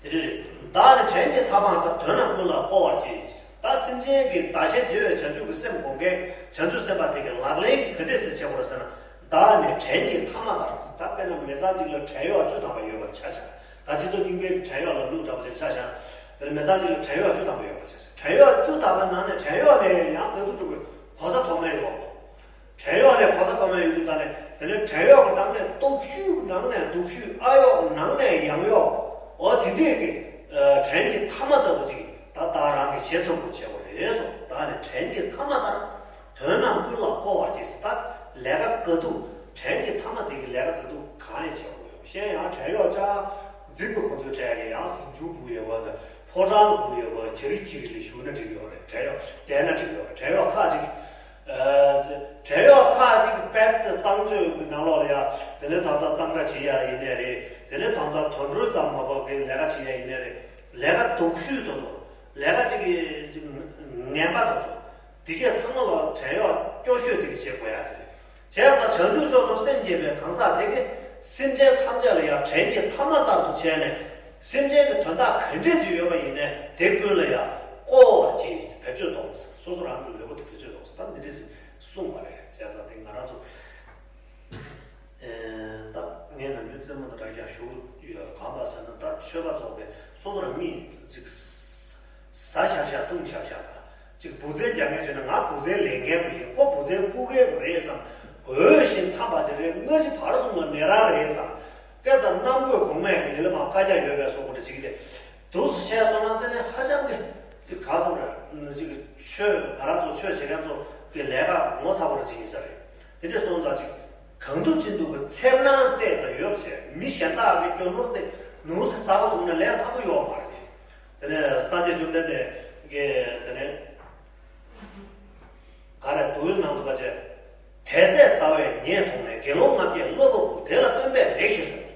དེ་རེད། བདག་ནི་བྲན་གྱི་མཐའ་དཔང་ལྟར། དོན་རྣམས་ཀུན་ལ་བསྐོར་བར་གྱིས། ད་སེམས་ཅན་གྱི་བདག་གཞན་བརྗེ་བའི་བྱང་ཆུབ་ཀྱི་སེམས་སྒོམ་མཁན་བྱང་ཆུབ་སེམས་དཔའ་དེ་གི་ལག་ལེན་གྱི་ག་འདྲས་སེ་བྱེད་དགོས་རེད་ཟེར་ན། བདག་ནི་བྲན་གྱི་མཐའ་མ་ལྟར། ད་དཔེར་ན་མི་ཚང་གཅིག་ལ་བྲན་གཡོག་བཅུ་ཐམ་པ་ཡོད་པར་ཆ་བཞག་ད་སྤྱི་ཚོགས་རྙིང་པའི་བྲན་གཡོག་ལམ་ལུགས་འདྲ་པོ་ཅིག་ཆ་བཞག་དེ་ནི་མི་ཚང་གཅིག་ལ་བྲན་གཡོག་བཅུ་ཐམ་པ་ཡོད་པར་ཆ་བཞག་བྲན་གཡོག་བཅུ་ཐམ་པ་ནང་ནས་བྲན་གཡོག་ལས་ཡང་ག་དུས་འགྲོ་དགོས། གོ་ས་མཐོ་དམན་ཡོད། བྲན་གཡོག་ལས་གོ་ས་མཐོ་དམན་ཡོད་དུས་ད་ནས་དེ་ནས་བྲན་གཡོག་གི་ནང་ནས་སྟོབས་ཤུགས་ནང་ནས་སྡུག་ཤོས། ཨ་གཡོག་གི་ནང་ནས་ཡང་གཡོག་འོ་དེ་འདྲས་ཀྱི་ཨ་བྲན་གྱི་མཐའ་མ་ལྟ་བུ་ཅིག་ད་བདག་རང་གིས་བྱེད་ཐུབ་པ་བྱེད་དགོས་རེད་གསུངས། བདག་ནི་བྲན་གྱི་མཐའ་མ་ལྟར། དོན་རྣམས་ཀུན་ལ་བསྐོར་བར་གྱིས། ད་ལས་ཀ་དཀའ་སྡུག་བྲན་གྱི་མཐའ་མ་དེ་གི་ལས་ཀ་དཀའ་སྡུག་གང་ཡང་བྱེད་དགོས་ཡོད། གཞན་ཡང་བྲན་གཡོག་ཅག་འཛིང་པ་ཁོ་ཚོའི་གྲས་ཀྱི་ཡང་གཟིམ་ཆུང་སྒུག་ཡོད་པ་དང་ཕོ་བྲང་སྒུག་ཡོད་པ། ཇ་རི་ཁྱི་རི་ལ་བཞུགས་ན་འགྲིག་ཡོད་རེད། བྲན་གཡོག་བསྡད་ན་འགྲིག་ཡོད་རེད། བྲན་གཡོག་ཁག་ཅིག་ཨ། བྲན་གཡོག་ཁག་ཅིག་རྦད་དེ་གསང་སྤྱོད་ཀྱི་ནང་ལོགས་ལ་ཡ། དེ་ནས་ད་ལྟ་གཙང་སྦྲ་བྱེད་ཡ་ཡིན་ནའི་རེད། དེ་ནས་ད་ལྟ་དུད་འགྲོའི་ཙམ་མ་གཏོགས་ཀྱི་ལས་ཀ་བྱེད་ཡ་ཡིན་ནའི་རེད། ལས་ཀ་སྡུག་ཤོས་དེ་ཚོ། ལས་ཀ་ཅིག་གི་ངན་པ་དེ་ཚོ། འདི་གས་ཚང་མ་ལ་བྲན་གཡོག་སྐྱོ་ཤོས་དེ་གི་བྱེད་དགོས་ཡ་དེ་རེད། བྱས་ཙང་བྱང་ཆུབ་མཆོག་ཏུ་སེམས་བསྐྱེད་པའི་གང་ཟག་དེ་གིས་སེམས་ཅན་ཐམས་ཅད་ལ་ཡང་བྲན་གྱི་མཐའ་མ་ལྟར་དུ་བྱས་ནས། སེམས་ཅན་གྱི་དོན་དག་ག་འདྲས་ཅིག་ཡོད་པ་ཡིན་ནའི་དེ་ཀུན་ལ་ཡང་བསྐོར་བར་བྱེད། བེད་སྤྱོད་གཏོང་། སོ་སོ་རང་གི་ལུས་པོ་དེ་བེད་སྤྱོད་གཏོང་། ད་འདི་འདྲས་གསུངས་པ་རེད། བྱས་ཙང་དེ་ང་རང་ཚོ། ཨེ། ད་ངས་ནམ་རྒྱུན་རྩེད་མོ་དང་འདྲ་རྒྱག་ཞུ་གི་ཡོད། གང་པ་ཟེར་ན། ད་ཆོས་པ་ཚོ་གིས་སོ་སོ་རང་ཉིད་ཅིག་ཟ་ཤག་ཤག་འཐུང་ཤག་ཤག་དང་། ཅིག་བུ་བཙན་རྒྱག་མཁན་བྱས་ན། ང་བུ་བཙན་ལེན་མཁན་པོ་ཡིན། ཁོ་བུ་བཙན་སྤུ་རྒན་པོ་རེད་བསམ། འོས་ཤིང་འཚམས་པ་ཅིག་རེད། སྔ་ཕྱི་བར་གསུམ་ལ་ནེ་རང་རེད་བསམ། སྐད་དང་གནམ་སྒོས་གོང་མའི་གི་ལས་ལ་མ་བཀའ་རྒྱ་ཡོད་པའི་སོགས་པོ་འདྲ་ཅིག་རེད། འདུག་སེ་བཤད་སོང་ན། དེ་ནི་ཧ་ཅང་གི་ག་སོང་རེད། ཅིག་ཆོས། ང་རང་ཚོ་ཆོས་བྱེད་མཁན་ཚོ་གི་ལས་ཀ་ངོ་ཚ་པོ་ར་ཅིག་ཡིན་ས་རེད། དེ་འདྲ་སོང་ཙང་ཅིག་གང་ཐུབ་ཅི་ཐུབ་གི་འཚེར་སྣང་ཏོག་ཙམ་ཡོད་པ་བྱས། མི་གཞན་དག་གི་སྐྱོ་ནོར་དེ་ནོར་ས་ཟ་བ་བྱུང་ན་ལས་སླ་པོ་ཡོད་མ་རེད། དེ་ནས་སངས་རྒྱས་བཅོམ་ལྡན་འདས་ཀྱིས་དེ་ནས་ག་རེ་འདུག་ཡོད་ནང་དུ་པ་བྱས། དད་རྫས་ཟ་བའི་ཉེས་མཐོང་ནས། དགེ་སློང་ལྔ་བརྒྱས་སློབ་པ་བུ། དེ་ལ་སྟོན་པས་ལེགས་ཞེས་གསུངས་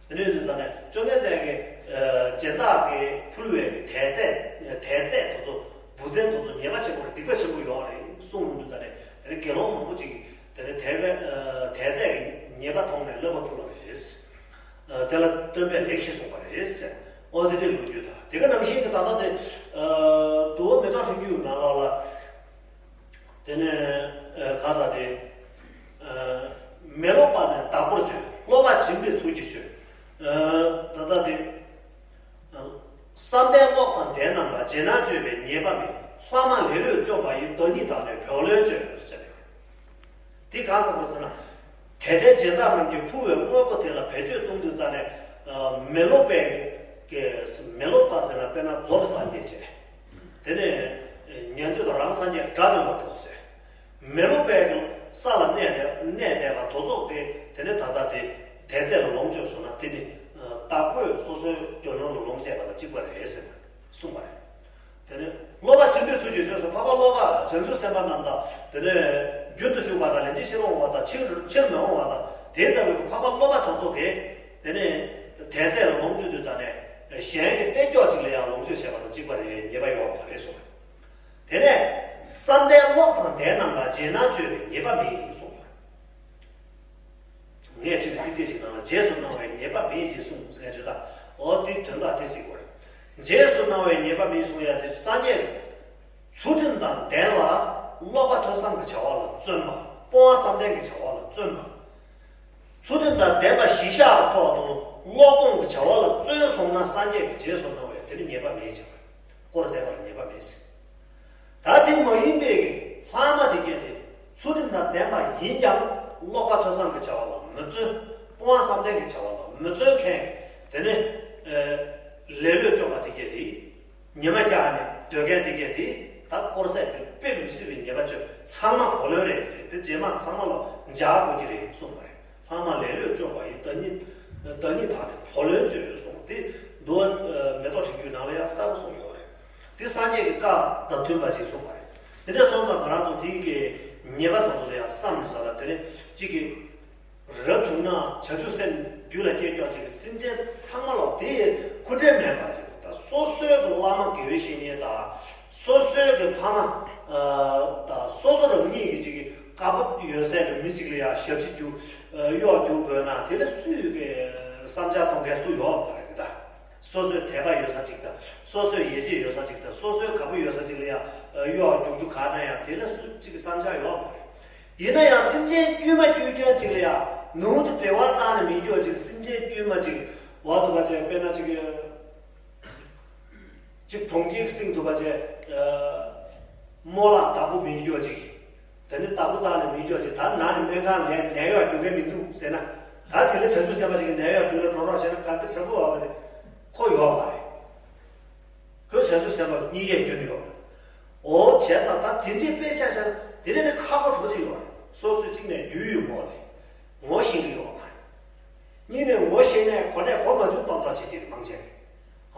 སོ། དེ་ནས་དུས་ད་ནས་བཅོམ་ལྡན་འདས་ཀྱིས་ཨ་སྦྱིན་བདག་གིས་ཕུལ་བའི་དད་རྫས། དད་རྫས་དེ་ཚོ་བུ་བཙན་དེ་ཚོ་ཉེས་པ་ཆེན་པོ་རེད། སྡིག་པ་ཆེན་པོ་ཡོད་རེད་གསུངས་ཡོང་དུས་ད་ནས། དེ་ནས་དགེ་སློང་མང་པོ་ཅིག་གིས་དེ་ནས་དད་པའི་ཨ་དད་རྫས་ཀྱི་ཉེས་པ་མཐོང་ནས་སློབ་པ་ཕུལ་བ་རེད། ཨ་དེ་ལ་སྟོན་པས་ལེགས་ཞེས་གསུངས་པ་རེད་ཟེར། ཨོ་དེ་འདྲའི་ལོ་རྒྱུས་དང་། དེ་ག་ནང་བཞིན་གྱི་ད་ལྟ་དེ་ཨ་འདུལ་བ་མེ་ཏོག་ཕྲེང་རྒྱུད་ནང་ལོགས་ལ། དེ་ནས་ཨ་ག་ས་དེ། ཨ་མི་སློབ་པ་ནི་བདག་པོར་བྱོས། སློབ་པ་སྦྱིན་པའི་ཚུལ་གྱིས་བྱོས། ཨ་ད་ལྟ་དེ། ཨ་བསམ་གཏན་ཀློག་དང་ལྡན་རྣམས་ལ། རྗེས་གནང་བཅོལ་བའི་ཉེས་པ་མེད། ལྷག་མ་ལེ་ལོས་བཅོམ་པ་ཡི། བདག་ཉིད་དག་ནི་བོགས་ལོན་བཅོས་ཟེར། དེ་ག་ས་ག་ཟེར་ན། དད་ལྡན་སྦྱིན་བདག་རྣམས་ཀྱིས་ཕུལ་བའི་དངོས་པོ་དེ་ལ་བེད་སྤྱོད་གཏོང་དུས་ཙ་ནས། ཨ་མི་སློབ་པའི་གི། མི་སློབ་པ་ཟེར་ན་དཔེར་ན་རྫོགས་པའི་སངས་རྒྱས་བྱས། དེ་ནས་ཉན་ཐོས་དང་རང་སངས་རྒྱས་དགྲ་བཅོམ་པ་དེ་ཚོ་ཟེར། མི་སློབ་པའི་གི་ས་ལ་གནས་ཏེ་གནས་བསྡད་པ་དེ་ཚོ་གིས་དེ་ནས་ད་ལྟ་དེ་དད་རྫས་ལ་ལོངས་སྤྱོད་སོང་ན། དེ་ནི་ཨ་བདག་པོས་སོ་སོའི་རྒྱུ་ནོར་ལ་ལོངས་སྤྱད་པ་དང་གཅིག་པ་རེད་ཟེར་གསུངས་པ་རེད། དེ་ནས་སློབ་པ་སྦྱིན་པའི་ཚུལ་གྱིས་བྱོས་སོ། འཕགས་པ་སློབ་པ་བྱང་ཆུབ་སེམས་དཔའ་རྣམས་དང་། དེ་ནས་རྒྱུན་དུ་ཞུགས་པ་དང་། ལན་གཅིག་ཕྱིར་འོང་བ་དང་། ཕྱིར་ཕྱིར་མི་འོང་བ་དང་། དེ་ལྟ་བུའི་འཕགས་པ་སློབ་པ་དེ་ཚོ་གིས་དེ་ནས་དད་རྫས་ལ་ལོངས་སྤྱོད་དུས་ཙ་ནས་གཞན་གྱི་སྟེང་ཕྱོགས་གཅིག་ལ་ཡང་ལོངས་སྤྱོད་བྱས་པ་དང་གཅིག་པ་རེད། ཉེས་པ་ཡོད་མ་རེད་གསུངས། དེ་ནས་བསམ་གཏན་ཀློག་དང་ལྡན་རྣམས་ལ། རྗེས་གནང་བཅོལ་བའི་ཉེས་པ་མེད་གསུངས། ངས་བྲིས་པའི་ཚིགས་བཅད་ཅིག་ནང་ལ། རྗེས་སུ་གནང་བའི་ཉེས་པ་མེད་ཅེས་གསུངས་ཟེར་བརྗོད་ད། འོ་དེ་དོན་དག་དེ་གཟིགས་དགོས་རེད། རྗེས་སུ་གནང་བའི་ཉེས་པ་མེད་གསུངས་ཡ་དེ། སངས་རྒྱས་ཚུལ་ཁྲིམས་དང་ལྡན་ལ། ཀློག་པ་ཐོས་བསམ་གྱི་བྱ་བ་ལ་བརྩོན་པ། སྤོང་བ་བསམ་གཏན་གྱི་བྱ་བ་ལ་བརྩོན་པ། ཚུལ་ཁྲིམས་དང་ལྡན་པ་གཞི་བཞག་གི་ཐོག་ཏུ་ཀློག་སྤོང་གི་བྱ་བ་ལ་བརྩོན་སོང་ན། སངས་རྒྱས་ཀྱིས་རྗེས་སུ་གནང་བའི་དེ་ནི་ཉེས་པ་མེད་ཅིང་། དཀོར་ཟད་པ་ལ་ཉེས་པ་མེད་ཟེར། ད་དེ་མ་ཡིན་པའི་གི་ལྷག་མ་དེ་གྱད་དེ། ཚུལ་ཁྲིམས་དང་ལྡན་པ་ཡིན་ཀྱང་ཀློག་པ་ཐོས་བསམ་གྱི་བྱ་བ་ལ་མི་བརྩོན། སྤོང་བ་བསམ་གཏན་གྱི་བྱ་བ་ལ་མི་བརྩོན་མཁན་དེ་ནི་ཨེ་ལེ་ལོས་བཅོམ་པ་དེ་གྱད་དེ། ཉི་མ་རྒྱག་ནས་སྡོད་མཁན་དེ་གྱད་དེ། ད་དཀོར་ཟད་དེ་དཔེ་མི་སྲིད་པའི་ཉེས་པ་བཅོས། ཚང་མ་བོགས་ལོན་རེད་ཅེས། དེ་རྗེས་མ་ཚང་མ་ལ་འཇལ་དགོས་ཀྱི་རེད་གསུངས་པ་རེད། ལྷག་མ་ལེ་ལོས་བཅོམ་པ་ཡི། བདག་ཉིད་བདག་ཉིད་དག་ནི་བོགས་ལོན་བཅོས་གསུངས། དེ་འདུལ་བ་མེ་ཏོག་ཕྲེང་རྒྱུད་ནང་ལ་ཡང་གསལ་པོ་གསུངས་ཡོད་རེད། དེ་སངས་རྒྱས་ཀྱི་བཀའ་དང་མཐུན་པ་ཅིག་གསུངས་པ་རེད། དེ་འདྲ་སོང་ཙང་ང་རང་ཚོ་དེའི་གི་ཉེས་པ་དེ་ཚོ་ལ་ཡང་བསམ་མི་ཟ་ལ། དེ་ནས་གཅིག་གི་རབ་བྱུང་ན་བྱང་ཆུབ་སེམས་རྒྱུད་ལ་སྐྱེ་ཀྱོག་ཅིག་སེམས་ཅན་ཚང་མ་ལོག་དེ་འཁོན་འགྲས་མེད་པ་ཅིག་དང་། སོ་སོའི་གི་བླ་མ་དགེ་བའི་བཤེས་གཉེན་དང་། སོ་སོའི་གི་ཕ་མ་ཨ་དང་། སོ་སོ་རང་ཉིད་ཀྱི་ཅིག་གི་དཀར་པོ་ཡོད་སའི་གི་མི་ཅིག་ལ་ཡང་ཞབས་ཕྱི་རྒྱུ་ཨ་གཡོག་རྒྱུག་དགོས་ན། དེ་ལ་སུས་གི་བསམ་འཆར་གཏོང་མཁན་སུ་ཡོད་མ་རེད་ད། སོ་སོའི་དད་པ་ཡོད་ས་ཅིག་དང་། སོ་སོའི་ཡིད་ཆེས་ཡོད་ས་ཅིག་དང་། སོ་སོའི་དགའ་པོ་ཡོད་ས་ཅིག་ལ་ཡང་གཡོག་རྒྱུག་རྒྱུ་ག་ན་ཡང་། དེ་ལ་སུ་ཅིག་བསམ་འཆར་ཡོད་མ་རེད། ཡིན་ན་ཡང་སེམས་ཅན་དཀྱུས་མ་དཀྱུས་རྐྱང་ཅིག་ལ་ཡང་ནང་དུ་འབྲེལ་བ་རྩ་ནས་མེད་རྒྱུ་ཅིག་སེམས་ཅན་དཀྱུས་མ་ཅིག་བར་དུ་བ་ཅིག་དཔེར་ན་ཅིག་ཅིག་གྲོང་ཁྱེར་གསེང་དུ་བ་ཅིག་རྨོ་ལགས་བདག་པོ་མེད་རྒྱུ་ཅིག་དེ་ནི་བདག་པོ་རྩ་ནས་མེད་རྒྱུ་ཅིག་ད་ནང་ནས་སྨན་ཁང་ལས་ནད་གཡོག་རྒྱུག་མཁན་མི་འདུག་ཟེར་ན། ད་དེ་ལ་བྱང་ཆུབ་སེམས་དཔའ་ཞིག་གིས་ནད་གཡོག་རྒྱུག་ལ་འགྲོ་རོགས་བྱས་ན་ག་འདི་དྲག་པོ་བ་བ་དེ་ཁོ་ཡོད་མ་རེད། ཁོས་བྱང་ཆུབ་སེམས་དཔའ་གཉིད་ཡས་རྒྱུ་ནི་ཡོད་མ་རེད། འོ་བྱས་ཙང་ད་དེ་འདྲའི་དཔེ་ཆ་བཞག་ན་དེ་རེད་དེ་ཁག་པོ་གྲོགས་ཅིག་ཡོད་རེད། སོ་སོའི་གཅིག་ནས་རྒྱུས་ཡོད་མོ་རེད། ངོ་ཤེས་ཀྱི་ཡོད་མ་རེད། གཉིས་ནས་ངོ་ཤེས་ནས་གོ་ནས་གོ་མ་བཅུག་གཏོང་ཐག་བྱེད་ཀྱི་རེད་མང་ཆེ་རེད།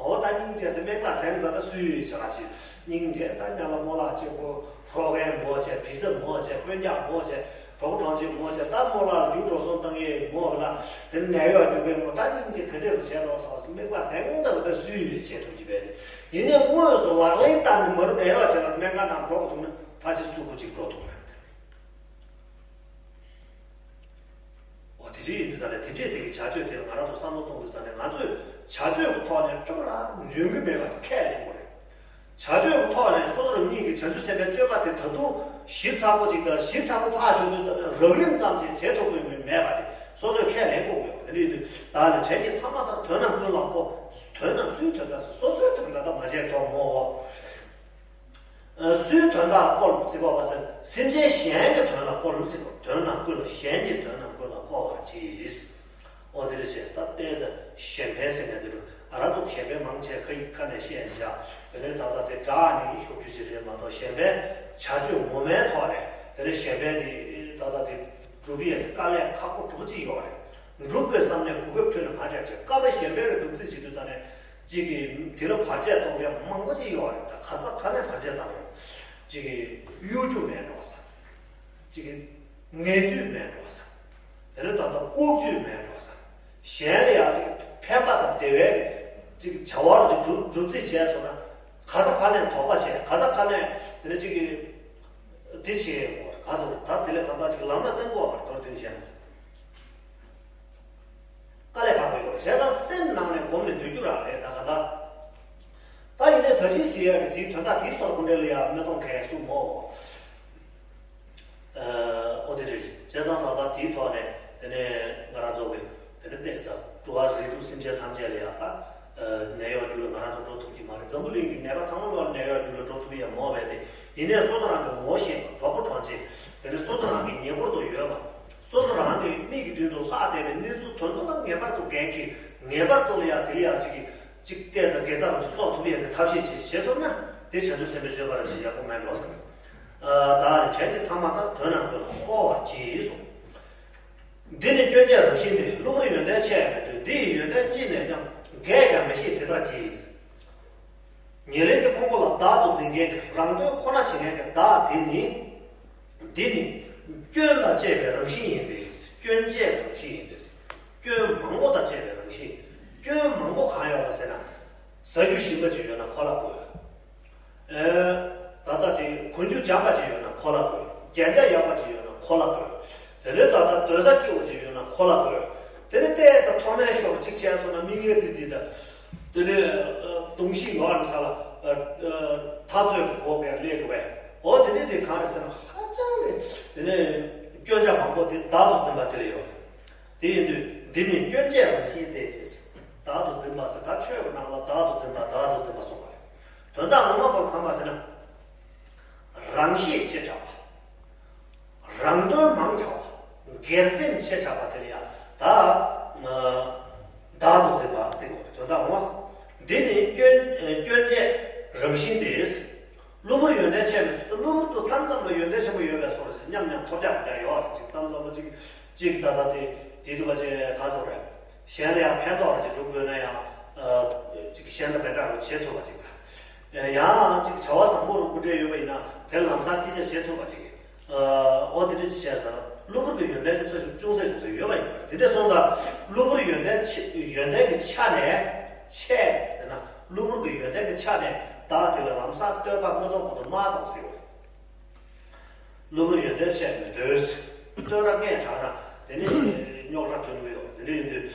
འོ་ད་སྙིང་རྗེ་ཟེར་སྨན་པ་ཟེར་ཙང་ད་སུས་ཡོད་བྱ་བ་བྱེད། སྙིང་རྗེ་ད་ཉ་ལ་རྨོ་ལགས་གཅིག་པོ་ཧྲོ་གན་མོ་བྱས། བི་ཟི་མོ་བྱས། དཔོན་རྒྱག་མོ་བྱས། གྲོགས་པོ་གྲོང་ཆེན་མོ་བྱས། ད་རྨོ་ལགས་ལ་རྒྱུགས་འགྲོ་སོང་བཏང་ཡས་མོ་ལ་དེ་ནས་ནད་གཡོག་རྒྱུག་གི་མོ། ད་སྙིང་རྗེ་ག་འདྲས་རུ་བྱས་རོགས་སོང་ཟེར་སྨན་པ་ཟེར་ཙང་ད་སུས་ཡོད་བྱེད་ཐུབ་ཀྱི་བས་དེ། ཡིན་ནའི་དངོས་སུ་ལག་ལེན་བསྟར་ནས་མ་རུ་ནད་གཡོག་བྱས་ལ་སྨན་ཁང་ནང་འགྲོ་དགོས་བྱུང་ན་ཕལ་ཆེར་སུ་གུ་གཅིག་འགྲོ་ཐུབ་མ་རེད། འོ་དེ་འདྲ་ཡིན་དུས་ད་ནས་དེ་འདྲས་དེ་གི་བྱ་སྤྱོད་དེ་ལ་ང་རང་ཚོ་བསམ་བློ་གཏོང་དུས་ད་ནས་ང་ཚོས་བྱ་སྤྱོད་ཀྱི་ཐོག་ནས་ཏྲ་པ་ར་འཇོན་གི་མེད་པ་དེ་ཁས་ལེན་དགོས་རེད། བྱ་སྤྱོད་ཀྱི་ཐོག་ནས་སོ་སོ་རང་ཉིད་ཀྱི་བྱང་ཆུབ་སེམས་དཔའི་སྤྱོད་པ་དེ་ད་དུང་ཞིབ་ཚགས་པོ་ཅིག་དང་ཞིབ་ཚགས་པོ་ཕར་ཞོག་དུས་ད་རགས་རིམ་ཙམ་ཞིག་བྱེད་ཐུབ་ཀྱི་མེད་པ་དེ་སོ་སོས་ཁས་ལེན་དགོས་ཀྱི་ཡོད། དེ་འདྲ་ཡིན་དུས་བདག་ནི་བྲན་གྱི་ཐ་མ་ལྟར་དོན་རྣམས་ཀུན་ལ་བཀོལ། དོན་རྣམས་སུའི་དོན་དག་ཟེར་སོ་སོའི་དོན་དག་ད་མ་བྱས་ཐོག་མོ་འོ། སུའི་དོན་དག་ལ་བཀོལ་ཟེར་བ་ཟེར་སེམས་ཅན་གཞན་གྱི་དོན་ལ་བཀོལ་ཟེར་བ། དོན་རྣམས་ཀུན་ལ་གཞན་གྱི་དོན་རྣམས་ཀུན་ལ་བཀོལ་བར་གྱིས། ཨོ་དེ་འདྲ་བྱས་ད་ལྟའི་ད་གཞན་ཕན་ཟེར་མཁན་དེ་འདྲ་ང་རང་ཚོ་གཞན་ཕན་མང་ཆེ་ཁ་ཡིག་ཁ་ནས་བཤད་བཞག་དེ་ནས་ད་ལྟ་དེ་དྲག་ནས་ཤོག་རྒྱུ་ཅིག་རེད་མ་གཏོགས་གཞན་ཕན་བྱ་སྤྱོད་ངོ་མའི་ཐོག་ནས་དེ་ནས་གཞན་ཕན་དེ་ད་ལྟ་དེ་སྒྲུབ་ཡས་དཀའ་ལས་ཁག་པོ་གྲུབ་ཅིག་ཡོད་རེད། འགྲུབ་དགོས་བསམ་ནས་གོ་སྐབས་ཁྱོན་ནས་མ་སྤྲད་བྱས་སྐབས་རེ་གཞན་ཕན་རེ་སྒྲུབ་རྩིས་བྱེད་དུས་ད་ནས་གཅིག་གིས་དེ་ལ་བར་ཆད་གཏོང་མཁན་མང་པོ་ཅིག་ཡོད་རེད། ད་ག་ས་ག་ནས་བར་ཆད་བཏང་ཡོད་གཅིག་གིས་གཡོ་སྒྱུ་མེད་འགྲོ་ས། ཅིག་གི་ངན་ཇུས་མེད་འགྲོ་ས། དེ་ནས་ད་ལྟ་ལྐོག་ཇུས་མེད་འགྲོ་ས། གཞན་ལ་ཡང་ཅིག་ཕན་པ་དང་བདེ་བའི་ཅིག་བྱ་བ་རུ་ཅིག་སྒྲུབ་སྒྲུབ་རྩིས་བྱས་སོང་ན་ག་ས་ག་ནས་དོགས་པ་བྱས་ག་ས་ག་ནས་དེ་ནས་ཅིག་གི་དེ་བྱས་ཡོང་ག་ས་ད་དེ་ལས་གང་ལྟར་ཅིག་ལམ་ལ་བསྟན་དགོས་པར་མདོར་བསྡུས་བཤད་ན། དཀའ་ལས་ཁག་པོ་ཡོད་རེད། བྱས་ཙང་སེམས་ནང་ནས་སྒོམ་ནས་སྡོད་རྒྱུ་རང་རེད་ད་ག་ད། ད་ཡིན་ནའི་ད་ཅི་ཟེར་ཡག་གི་དེའི་དོན་དག་དེའི་སོར་གོ་འདྲ་ལ་ཡང་མི་གཏོང་མཁན་སུ་མོ། ཨོ་དེ་རེད། བྱས་ཙང་ད་ལྟ་དེའི་ཐོག་ནས་དེ་ནས་ང་རང་ཚོ་གི་དེ་ནས་བལྟས་ཙང་འགྲོ་བ་རིགས་དྲུག་སེམས་ཅན་ཐམས་ཅད་ལ་ཡང་ད་ནད་གཡོག་རྒྱུ་ལ་ང་རང་ཚོ་འགྲོ་ཐུབ་ཀྱི་མ་རེད། འཛམ་བུ་གླིང་གི་ནད་པ་ཚང་མ་ལ་ནད་གཡོག་རྒྱུ་ལ་འགྲོ་ཐུབ་ཡ་མོ་བས་ཏེ་ཡིན་ནའི་སོ་སོ་རང་གི་ངོ་ཤེས་པ་གྲོགས་པོ་གྲོགས་མཆེད་དེ་ནས་སོ་སོ་རང་གི་ཉེ་འཁོར་དུ་ཡོད་པ། སོ་སོ་རང་གི་མིག་གི་མདུན་དུ་ལྷག་བསྡད་པའི་གནས་ཚུལ་དོན་ཚོ་ལ་ངེས་པར་དུ་འགན་འཁྱེར། ངེས་པར་དུ་ལ་ཡ་དེ་ལ་ཡ་གཅིག་གིས་གཅིག་བལྟས་ཙང་དགེ་རྩ་རུ་གཅིག་གསོག་ཐུབ་ཡས་ཀྱི་ཐབས་ཤེས་ཅིག་བྱེད་ཐུབ་ན་དེ་བྱང་ཆུབ་སེམས་དཔའི་སྤྱོད་པ་ར་ཞིག་ཡག་པོ་མེད་འགྲོ་ཟེར། བདག་ནི་བྲན་གྱི་ཐ་མ་ལྟར་དོན་རྣམས་ཀུན་ལ་བཀོལ་བར་གྱིས་གསུངས། འདི་ནི་སྐྱོན་བཅས་རང་བཞིན་ཏེ། གློ་བུར་ཡོན་ཏན་ཆེ་ཡང་མི་འདོད། འདི་ཡི་ཡོན་ཏན་ཅི་ནས་ཀྱང་། འགས་ཀྱང་མི་ཤེས་དེ་ལྟར་གྱིས། ཉེར་ལེན་གྱི་ཕུང་པོ་ལ་བདག་ཏུ་འཛིན་མཁན་གྱི་རང་དོན་ཁོ་ན་བྱེད་མཁན་གྱི་བདག་དེ་ནི། འདི་ནི་སྐྱོན་དང་བཅས་པའི་རང་བཞིན་ཡིན་ཏེ། སྐྱོན་བཅས་རང་བཞིན་ཡིན་ཏེ། སྐྱོན་མང་པོ་དང་བཅས་པའི་རང་བཞིན། སྐྱོན་མང་པོ་གང་ཡོད་པ་ཟེར་ན། ཟ་རྒྱུ་ཞིམ་པ་ཅིག་ཡོད་ན་ཁོ་ལ་དགོས། ཨེ། ད་ལྟ་དེ་གོན་རྒྱུ་འཇམ་པ་ཅིག་ཡོད་ན་ཁོ་ལ་དགོས། རྒྱན་ཆ་ཡག་པ་ཅིག་ཡོད་ན་ཁོ་ལ་དགོས། དེ་ནས་ད་ལྟ་སྡོད་ས་སྐྱིད་པོ་ཅིག་ཡོད་ན་ཁོ་ལ་དགོས། དེ་ནས་བལྟས་ཙང་མཐོ་དམན་ཤོར་བ་ཅིག་བྱས་སོང་ན་མིག་སྔས་ཙི་ཙི་དང་། དེ་ནས་གདོང་ཤིང་ཡོག་ནས་ས་ལ་འཐབ་རྩོད་ཀྱི་སྒོ་ཁར་སླེབས་འགྲོ་བས། འོ་དེ་ནས་དེ་གང་རེད་ཟེར་ན་ཧ་ཅང་རེད། དེ་ནས་སྐྱོན་ཆ་མང་པོ་དེ་བདག་ཏུ་འཛིན་པ་དེ་ལ་ཡོད། དེ་ཡིན་དུས་འདི་ནི་སྐྱོན་བཅས་རང་བཞིན་ཏེ། བདག་ཏུ་འཛིན་པ་ཟེར་ད་ཆོས་ཀྱི་ནང་ལ་བདག་ཏུ་འཛིན་པ་བདག་ཏུ་འཛིན་པ་གསུངས་པ་རེད། དོན་དག་ངོ་མ་ཁོ་གང་མ་ཟེར་ན། རང་ཤེད་ཆེ་དྲགས་པ། རང་དོན་མང་དྲགས་པ། སྒེར་སེམས་ཆེ་དྲགས་པ་དེ་ལ་ཡང་ད་བདག་ཏུ་འཛིན་པ་ཟེར་དགོས་རེད། དོན་དག་ངོ་མ། འདི་ནི་སྐྱོན་སྐྱོན་བཅས་རང་བཞིན་ཏེ། གློ་བུར་ཡོན་ཏན་ཆེ་མི་སྲིད། གློ་བུར་དུ་མཚམས་མཚམས་ལ་ཡོན་ཏན་ཆེན་པོ་ཡོད་པའི་བཟོ་འདྲ་ཞིག་མཉམ་མཉམ་ཐོབ་རྒྱག་རྒྱག་ཡོད་རེད། ཅིག་མཚམས་མཚམས་ལ་ཅིག་ཅིག་ད་ལྟ་དེ་དེ་དུ་བ་ཅེ་ག་ཟེར་རེད། གཞན་ལ་ཡང་ཕན་ཐོགས་རེ་ཅིག་སྒྲུབ་དགོས་ན་ཡང་ཅིག་གཞན་དང་མི་འདྲ་རུ་བྱེད་ཐུབ་པ་ཅིག་དང་། ཡང་ཅིག་བྱ་བ་བཟང་པོ་རུ་སྐུ་འབྲེལ་ཡོད་པ་ཡིན་ན་དེ་ལམ་སང་ཐེ་ཆ་བྱེད་ཐུབ་པ་ཅིག་ཨོ་དེ་འདྲ་ཅིག་བྱས་ཟེར་ན་གློ་བུར་གྱི་ཡོན་ཏན་ཅུང་ཟད་ཅུང་ཟད་ཅུང་ཟད་ཡོད་པ་ཡིན་པ་རེད། དེ་འདྲ་སོང་ཙང་གློ་བུར་ཡོན་ཏན་ཆེ་ཡོན་ཏན་གྱི་ཆ་ནས་ཆེ་ཟེར་ན་གློ་བུར་གྱི་ཡོན་ཏན་གྱི་ཆ་ནས་བདག་དེ་ལ་ལམ་སང་བསྟོད་པ་མ་གཏོང་གོང་དུ་མ་གཏོང་ཟེར་བ་རེད། གློ་བུར་ཡོན་ཏན་ཆེ་མི་འདོད། བསྟོད་ར་ངས་དྲག་ན་དེ་ནི་རྙོག་དྲ་ཐོན་གྱི་ཡོད། དེ་འདྲ་ཡིན་དུས།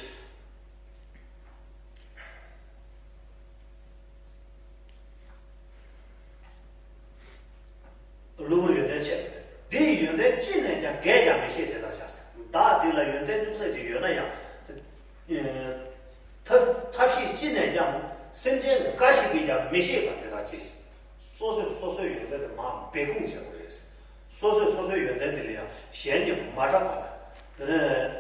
གློ་བུར་ཡོན་ཏན་ཆེ། འདི་ཡི་ཡོན་ཏན་ཅི་ནས་ཀྱང་འགས་ཀྱང་མི་ཤེས་དེ་ལྟར་བྱ་ཟེར། བདག་འདི་ལ་ཡོན་ཏན་ཅུང་ཟད་ཅིག་ཡོད་ན་ཡང་། ཐབས་ཐབས་ཤེས་ཅི་ནས་ཀྱང་སེམས་ཅན་འགའ་ཞིག་གིས་ཀྱང་མི་ཤེས་པ་དེ་ལྟར་གྱིས། སོ་སོས་སོ་སོའི་ཡོན་ཏན་དེ་མར་སྦས་སྐུང་བྱེད་དགོས་རེད། སོ་སོས་སོ་སོའི་ཡོན་ཏན་དེ་ལ་ཡང་གཞན་གྱིས་མ་སྐྲག་པ་དང་། དེ་ནས་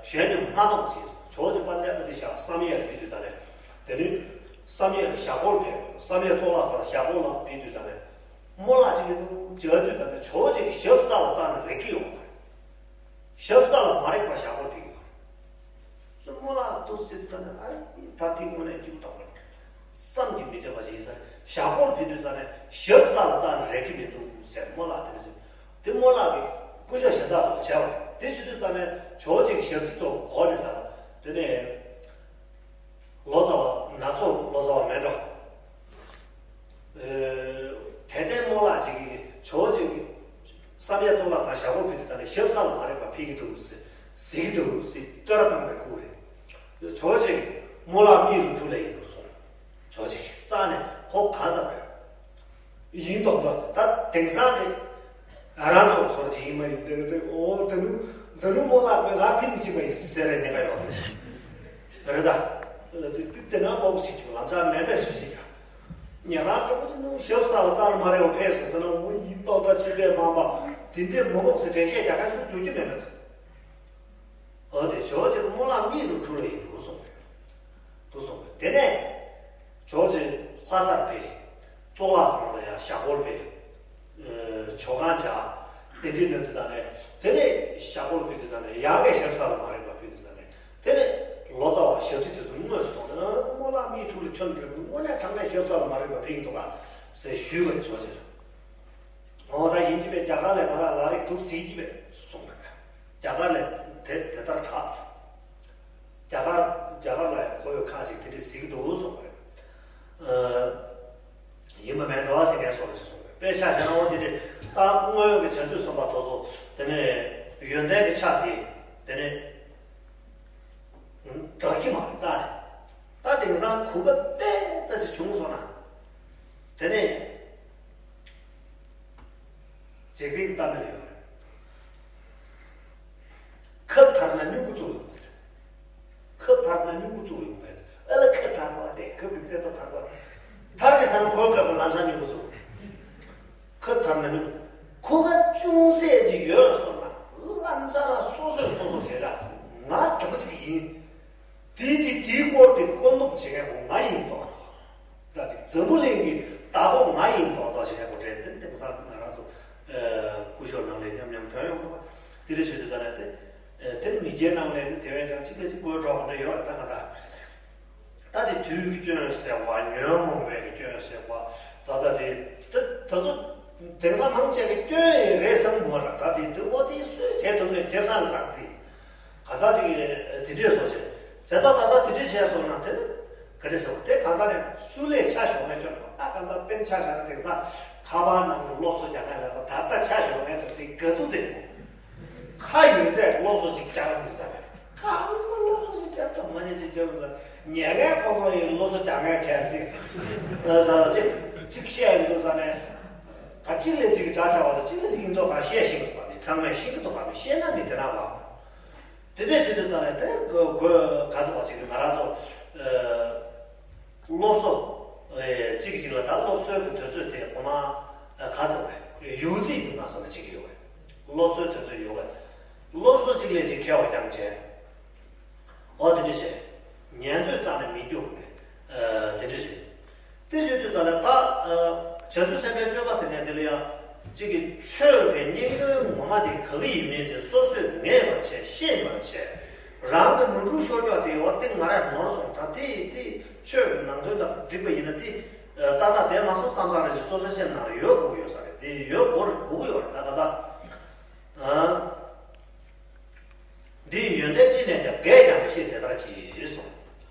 གཞན་གྱིས་མ་གཏོང་བ་བྱས་སོ། ཇོ་བོ་རྗེ་དཔལ་ལྡན་ཨ་ཏི་ཤ་བསམ་ཡས་ལ་ཕེབས་དུས་ད་ནས་དེ་ནི་བསམ་ཡས་ལ་ཞྭ་སྒོར་ཕེབས། བསམ་ཡས་གཙུག་ལག་ཁང་ལ་ཞྭ་སྒོར་ལ་ཕེབས་དུས་ད་ནས་རྨོ་ལགས་གཅིག་གིས་འདུག་མཇལ་དུས་ད་ནས་ཇོ་བོ་རྗེ་གི་ཞབས་ས་ལ་བཙལ་ནས་རེག་གི་ཡོང་བ་རེད། ཞབས་ས་ལ་མ་རེག་པར་ཞྭ་སྒོར་ཕེབས་ཀྱི་ཡོད་རེད། སོ་རྨོ་ལགས་འདུག་ཟེར་དུས་ད་ནས་ཨ་ད་ཐིག་དངོས་གནས་སྐྱིད་པོ་དང་བ་རེད། བསམ་གྱིས་མི་ཁྱབ་པ་ཞིག་ཡིན་ས་རེད། ཞྭ་སྒོར་ཕེབས་དུས་ད་ནས་ཞབས་ས་ལ་བཙལ་ནས་རེག་གི་མི་འདུག་ཟེར་རྨོ་ལགས་དེ་འདྲ་ཟེར། དེ་རྨོ་ལགས་ཀྱིས་སྐུ་ཞབས་གཞན་དག་ཚོ་ལ་བྱས་པ་རེད། དེ་བྱེད་དུས་ད་ནས་ཇོ་བོ་རྗེ་གི་ཞབས་རྩི་ཚོ་གོ་ནས་ས་ལ་དེ་ནས། ལོ་ཙཱ་བ་ནག་ཚོ་ལོ་ཙཱ་བ་མེད་འགྲོ། ཨེ། དད་ལྡན་རྨོ་ལགས་ཅིག་གིས་ཇོ་བོ་རྗེ་གི་བསམ་ཡས་གཙུག་ལག་ཁང་ཞྭ་སྒོར་ཕེབས་དུས་ད་ནས་ཞབས་ས་ལ་མ་རེག་པར་ཕེབས་ཀྱི་འདུག་ཟེར་ཟེར་གྱི་འདུག་ཟེར་བསྟོད་ར་བཏང་བའི་ཁུག་རེད། ཇོ་བོ་རྗེ་གིས་རྨོ་ལགས་མིག་རུ་བཅུག་ལ་ཡིན་འགྲོ་སོང་། ཇོ་བོ་རྗེ་གིས་རྩ་ནས་ ཁོ་ག་ཚ་བས། ཡིན་མདོག་མདོག་ད་དེང་སང་དེ་ང་རང་ཚོ་སོར་ཅིག་ཡིན་མ་ཡིན་དེ་དེ་ཨོ་ད་ནུ་ད་ནུ་མོ་ལགས་མེད་ང་ཕིན་ཅི་མ་ཡིན་ཟེར་རེ་ཉེ་ག་ཡོད་རེད་ད། དེ་དེ་ན་མོ་སི་ཁྱོད་ལམ་སང་མེད་པས་སུ་སི་ཀ་ཉེ་རང་ད་ཅི་ནུ་ཞབས་ས་ལ་ཙང་མ་རེ་བ་ཕེ་སི་ཟེར་ན་ཨོ་ཡིན་མདོག་ད་ཕྱི་པའི་མ་མ་དེ་འདྲའི་མོ་མོག་སི་འགྲེལ་བཤད་རྒྱག་མཁན་སུ་བྱུང་རྒྱུ་མེད་པ། འོ་དེ་ཇོ་ཇེ་རྨོ་ལགས་མིག་རུ་འཁྲུལ་ལ་ཡིན་འདུག་གསུངས་པས། འདུག་གསུངས་པས་དེ་ནས་ཇོ་ཇེ་ལྷ་སར་ཕེབས། གཙུག་ལག་ཁང་ལ་ཡང་ཞྭ་སྒོར་ཕེབས། ཇོ་ཁང་བྱ། དེ་འདྲའི་གནས་དུ་དང་ནས་དེ་ནས་ཞྭ་སྒོར་ཕེབས་དུས་དང་ནས་ཡང་གས་ཞབས་ས་ལ་མ་རེད་པ་ཕེབས་དུས་དང་ནས་དེ་ནས་ལོ་ཙཱ་བ་ཞབས་ཕྱི་དེ་ཚོ་དངོས་སུ་མཐོང་ནས་རྨོ་ལགས་མིག་འཁྲུལ་ལ་ཁྱོད་འདྲ་དངོས་གནས་དྲང་གནས་ཞབས་ས་ལ་མ་རེད་པ་ཕེབས་ཀྱི་འདུག་ག་ཟེར་ཞུས་པ་ཇོ་ཇེ་ལ། འོ་ད་ཡིན་གྱི་བས་རྒྱ་གར་ལས་ང་རང་ལ་རིགས་འདུག་ཟེར་གྱི་བས་གསུངས་པ་རེད། རྒྱ་གར་ལས་དེ་དེ་ལྟར་གྲགས། རྒྱ་གར་རྒྱ་གར་ལ་ཡང་ཁོ་བོས་ཁ་ཅིག་དེ་འདྲ་ཟེར་གྱི་འདུག་གསུངས་པ་རེད། ཨ། ཡིན་པ་མེད་འགྲོ་བ་ཟེར་མཁན་སོགས་ལ་ཅིག་གསུངས་པ་རེད། དཔེ་ཆ་བཞག་ན་འོ་དེ་འདྲ་ད་དངོས་ཡོད་ཀྱི་བྱང་ཆུབ་སེམས་དཔའ་དེ་ཚོ་དེ་ནས་ཡོན་ཏན་གྱི་ཆ་དེ་དེ་ནས། འགྲོ་གི་མ་རེད་རྩ་ནས། ད་དེང་སང་གོ་སྐབས་ཏོག་ཙམ་ཅིག་བྱུང་སོང་ན། དེ་ནས་འཇིག་རྟེན་གྱི་གཏམ་དཔེ་ལ་ཡོད་རེད། ཁབ་ཐར་ན་སྨྱུ་གུ་བཙུགས་ཡོང་བས། ཁབ་ཐར་ན་སྨྱུ་གུ་བཙུགས་ཡོང་བས། ཨ་ལ་ཁབ་ཐར་བ་དེ་ཁབ་ཀྱི་རྩེ་ཏོ་ཐར་བ། ཐར་གི་ས་ན་ཁོའི་ཁབ་ལམ་སང་སྨྱུ་གུ་བཙུགས། ཁ་ཐར་ན་ནི། ཁོ་ག་ཅུང་ཟད་ཅིག་ཡོད་སོང་ན་ལམ་སང་ར་སོ་སོས་སོ་སོ་བྱེད་ར། ང་དྲང་པོ་ཅིག་ཡིན། དེ་དེ་དེའི་སྐོར་དེ་བཀོད་འདོམས་བྱེད་མཁན་ཁོ་ང་ཡིན་མདོག་མདོག་ད་ཅིག་འཛམ་བུ་གླིང་གི་བདག་པོ་ང་ཡིན་མདོག་མདོག་བྱེད་མཁན་ཁོ་གྲས་དེ་དེང་སང་ང་རང་ཚོ་སྐུ་ཞབས་ནང་ལས་མཉམ་མཉམ་ཐོན་ཡོང་འདུག་དེ་རེ་བྱེད་དུས་ད་ནས་དེ་དེ་མི་སྒེར་ནང་ལས་ནི་དེ་བས་ཀྱང་གཅིག་ལས་གཅིག་བཀོད་གྲོགས་ཁོ་འདྲ་ཡོད་རེད་ད་ང་ད། ད་དེ་དུས་ཀྱི་སྐྱོན་ཟེར་བ་ཉོན་མོངས་པའི་གི་སྐྱོན་ཟེར་བ་ད་ལྟ་དེ་ད་ད་ཚོ་དེང་སང་མང་ཆེ་གི་སྐྱོན་ཡི་རེད་བསམ་མོ་ར་ད་དེ་དུ་འོ་དེ་སུས་ཟེར་ཐུབ་མེད་ཁྱེད་ཚང་ལ་ཚང་ཚིག་ག་ད་ཅིག་དེ་འདྲས་སོ་ཞེས་ཟེར་ད་ད་ད་དེ་འདྲས་བྱས་སོང་ན་དེ་ནི་ག་རེ་ཟེར་བ་དེ་གང་ཚ་ནས་སུ་ལས་ཆ་ཞོག་ངས་ཁྱོད་ད་གང་ཚ་དཔེར་ཆ་བཞག་ན་དེང་སང་ཁ་པར་ནང་གི་སློབ་གསོ་རྒྱག་མཁན་ལ་ད་ད་ཆ་ཞོག་ངས་ད་དེ་ག་དུ་དེ་མོ། ཁ་ཡོད་ཚད་སློབ་གསོ་ཅིག་རྒྱག་མི་ཐུབ་ད་རེད། ཁ་ཁོ་སློབ་གསོ་ཅིག་རྒྱབ་ཐབས་མ་ཉེས་ཅིག་རྒྱབ་ལ་ཉན་མཁན་ཁོ་ཚོ་ཡིན་སློབ་གསོ་རྒྱག་མཁན་དྲན་ཚེ། ཨ་ཟ་ཅིག་ཅིག་བཤད་ཡོང་དུས་ཙ་ནས་ད་གཅིག་ལས་གཅིག་གི་འདྲ་ཆགས་པ་དང་གཅིག་ལས་གཅིག་ཡིན་མདོག་ག་བཤད་ཤེས་ཀྱི་འདུག་པ་ནི་ཚང་མས་ཤེས་ཀྱི་འདུག་པ་ནི་བཤད་ན་ནི་དེ་ན་བ། དེ་འདྲས་བྱེད་དུས་ད་ནས་དེ་དགོས་དགོས་ག་ཟེར་བ་ཅིག་ང་རང་ཚོ་ཨ། སློབ་གསོ། ཨེ། གཅིག་གཅིག་ལ་ད་སློབ་གསོའི་གི་དུས་ཚོད་དེ་གོ་མ། ཨ། ག་ཟེར་བ་རེད། ཡོད་ཚིག་དུ་མ་སོང་ན་གཅིག་ཡོད་རེད། སློབ་གསོའི་དུས་ཚོད་ཡོད་རེད། སློབ་གསོ་གཅིག་ལས་གཅིག་ཁྱད་པར་རྐྱང་བྱས། འོ་དེ་འདྲ་བྱས། ཉན་ཚོད་རྩ་ནས་མི་རྒྱུག་ནས། ཨ། དེ་འདྲ་བྱས། དེ་བྱེད་དུས་ད་ལ་ད། ཨ། བྱང་ཆུབ་སེམས་དཔའི་སྤྱོད་པ་ཟེར་མཁན་དེ་ལ་ཡང་། གཅིག་གིས་ཆོས་ཀྱི་སྙིང་དོན་ངོ་མ་དེ་ག་གི་ཡིན་མིན་དེ་སོ་སོས་ངེས་པར་བྱས་ཤེས་པར་བྱས། རང་གི་མི་འགྲུབ་ཤོར་ཀྱོག་དེ་འོ་དེ་ང་ར་ནོར་སོང་ད་དེ་དེ་ཆོས་ཀྱི་ནང་དོན་དང་འགྲིག་པ་ཡིན་ན་དེ་ཏག་ཏག་བསྡད་མ་སོང་བསམ་ས་ར་ཞིག་སོ་སོའི་སེམས་ནང་ལ་ཡོད་དགོས་ཀྱི་ཡོད་ས་རེད་དེ་ཡོད་དགོས་རེད་དགོས་ཀྱི་ཡོད་རེད་ད་ད་ད། ཨ། འདི་ཡི་ཡོན་ཏན་ཅི་ནས་ཀྱང་བརྒལ་ཀྱང་མི་ཤེས་དེ་ལྟར་གྱིས་གསུངས།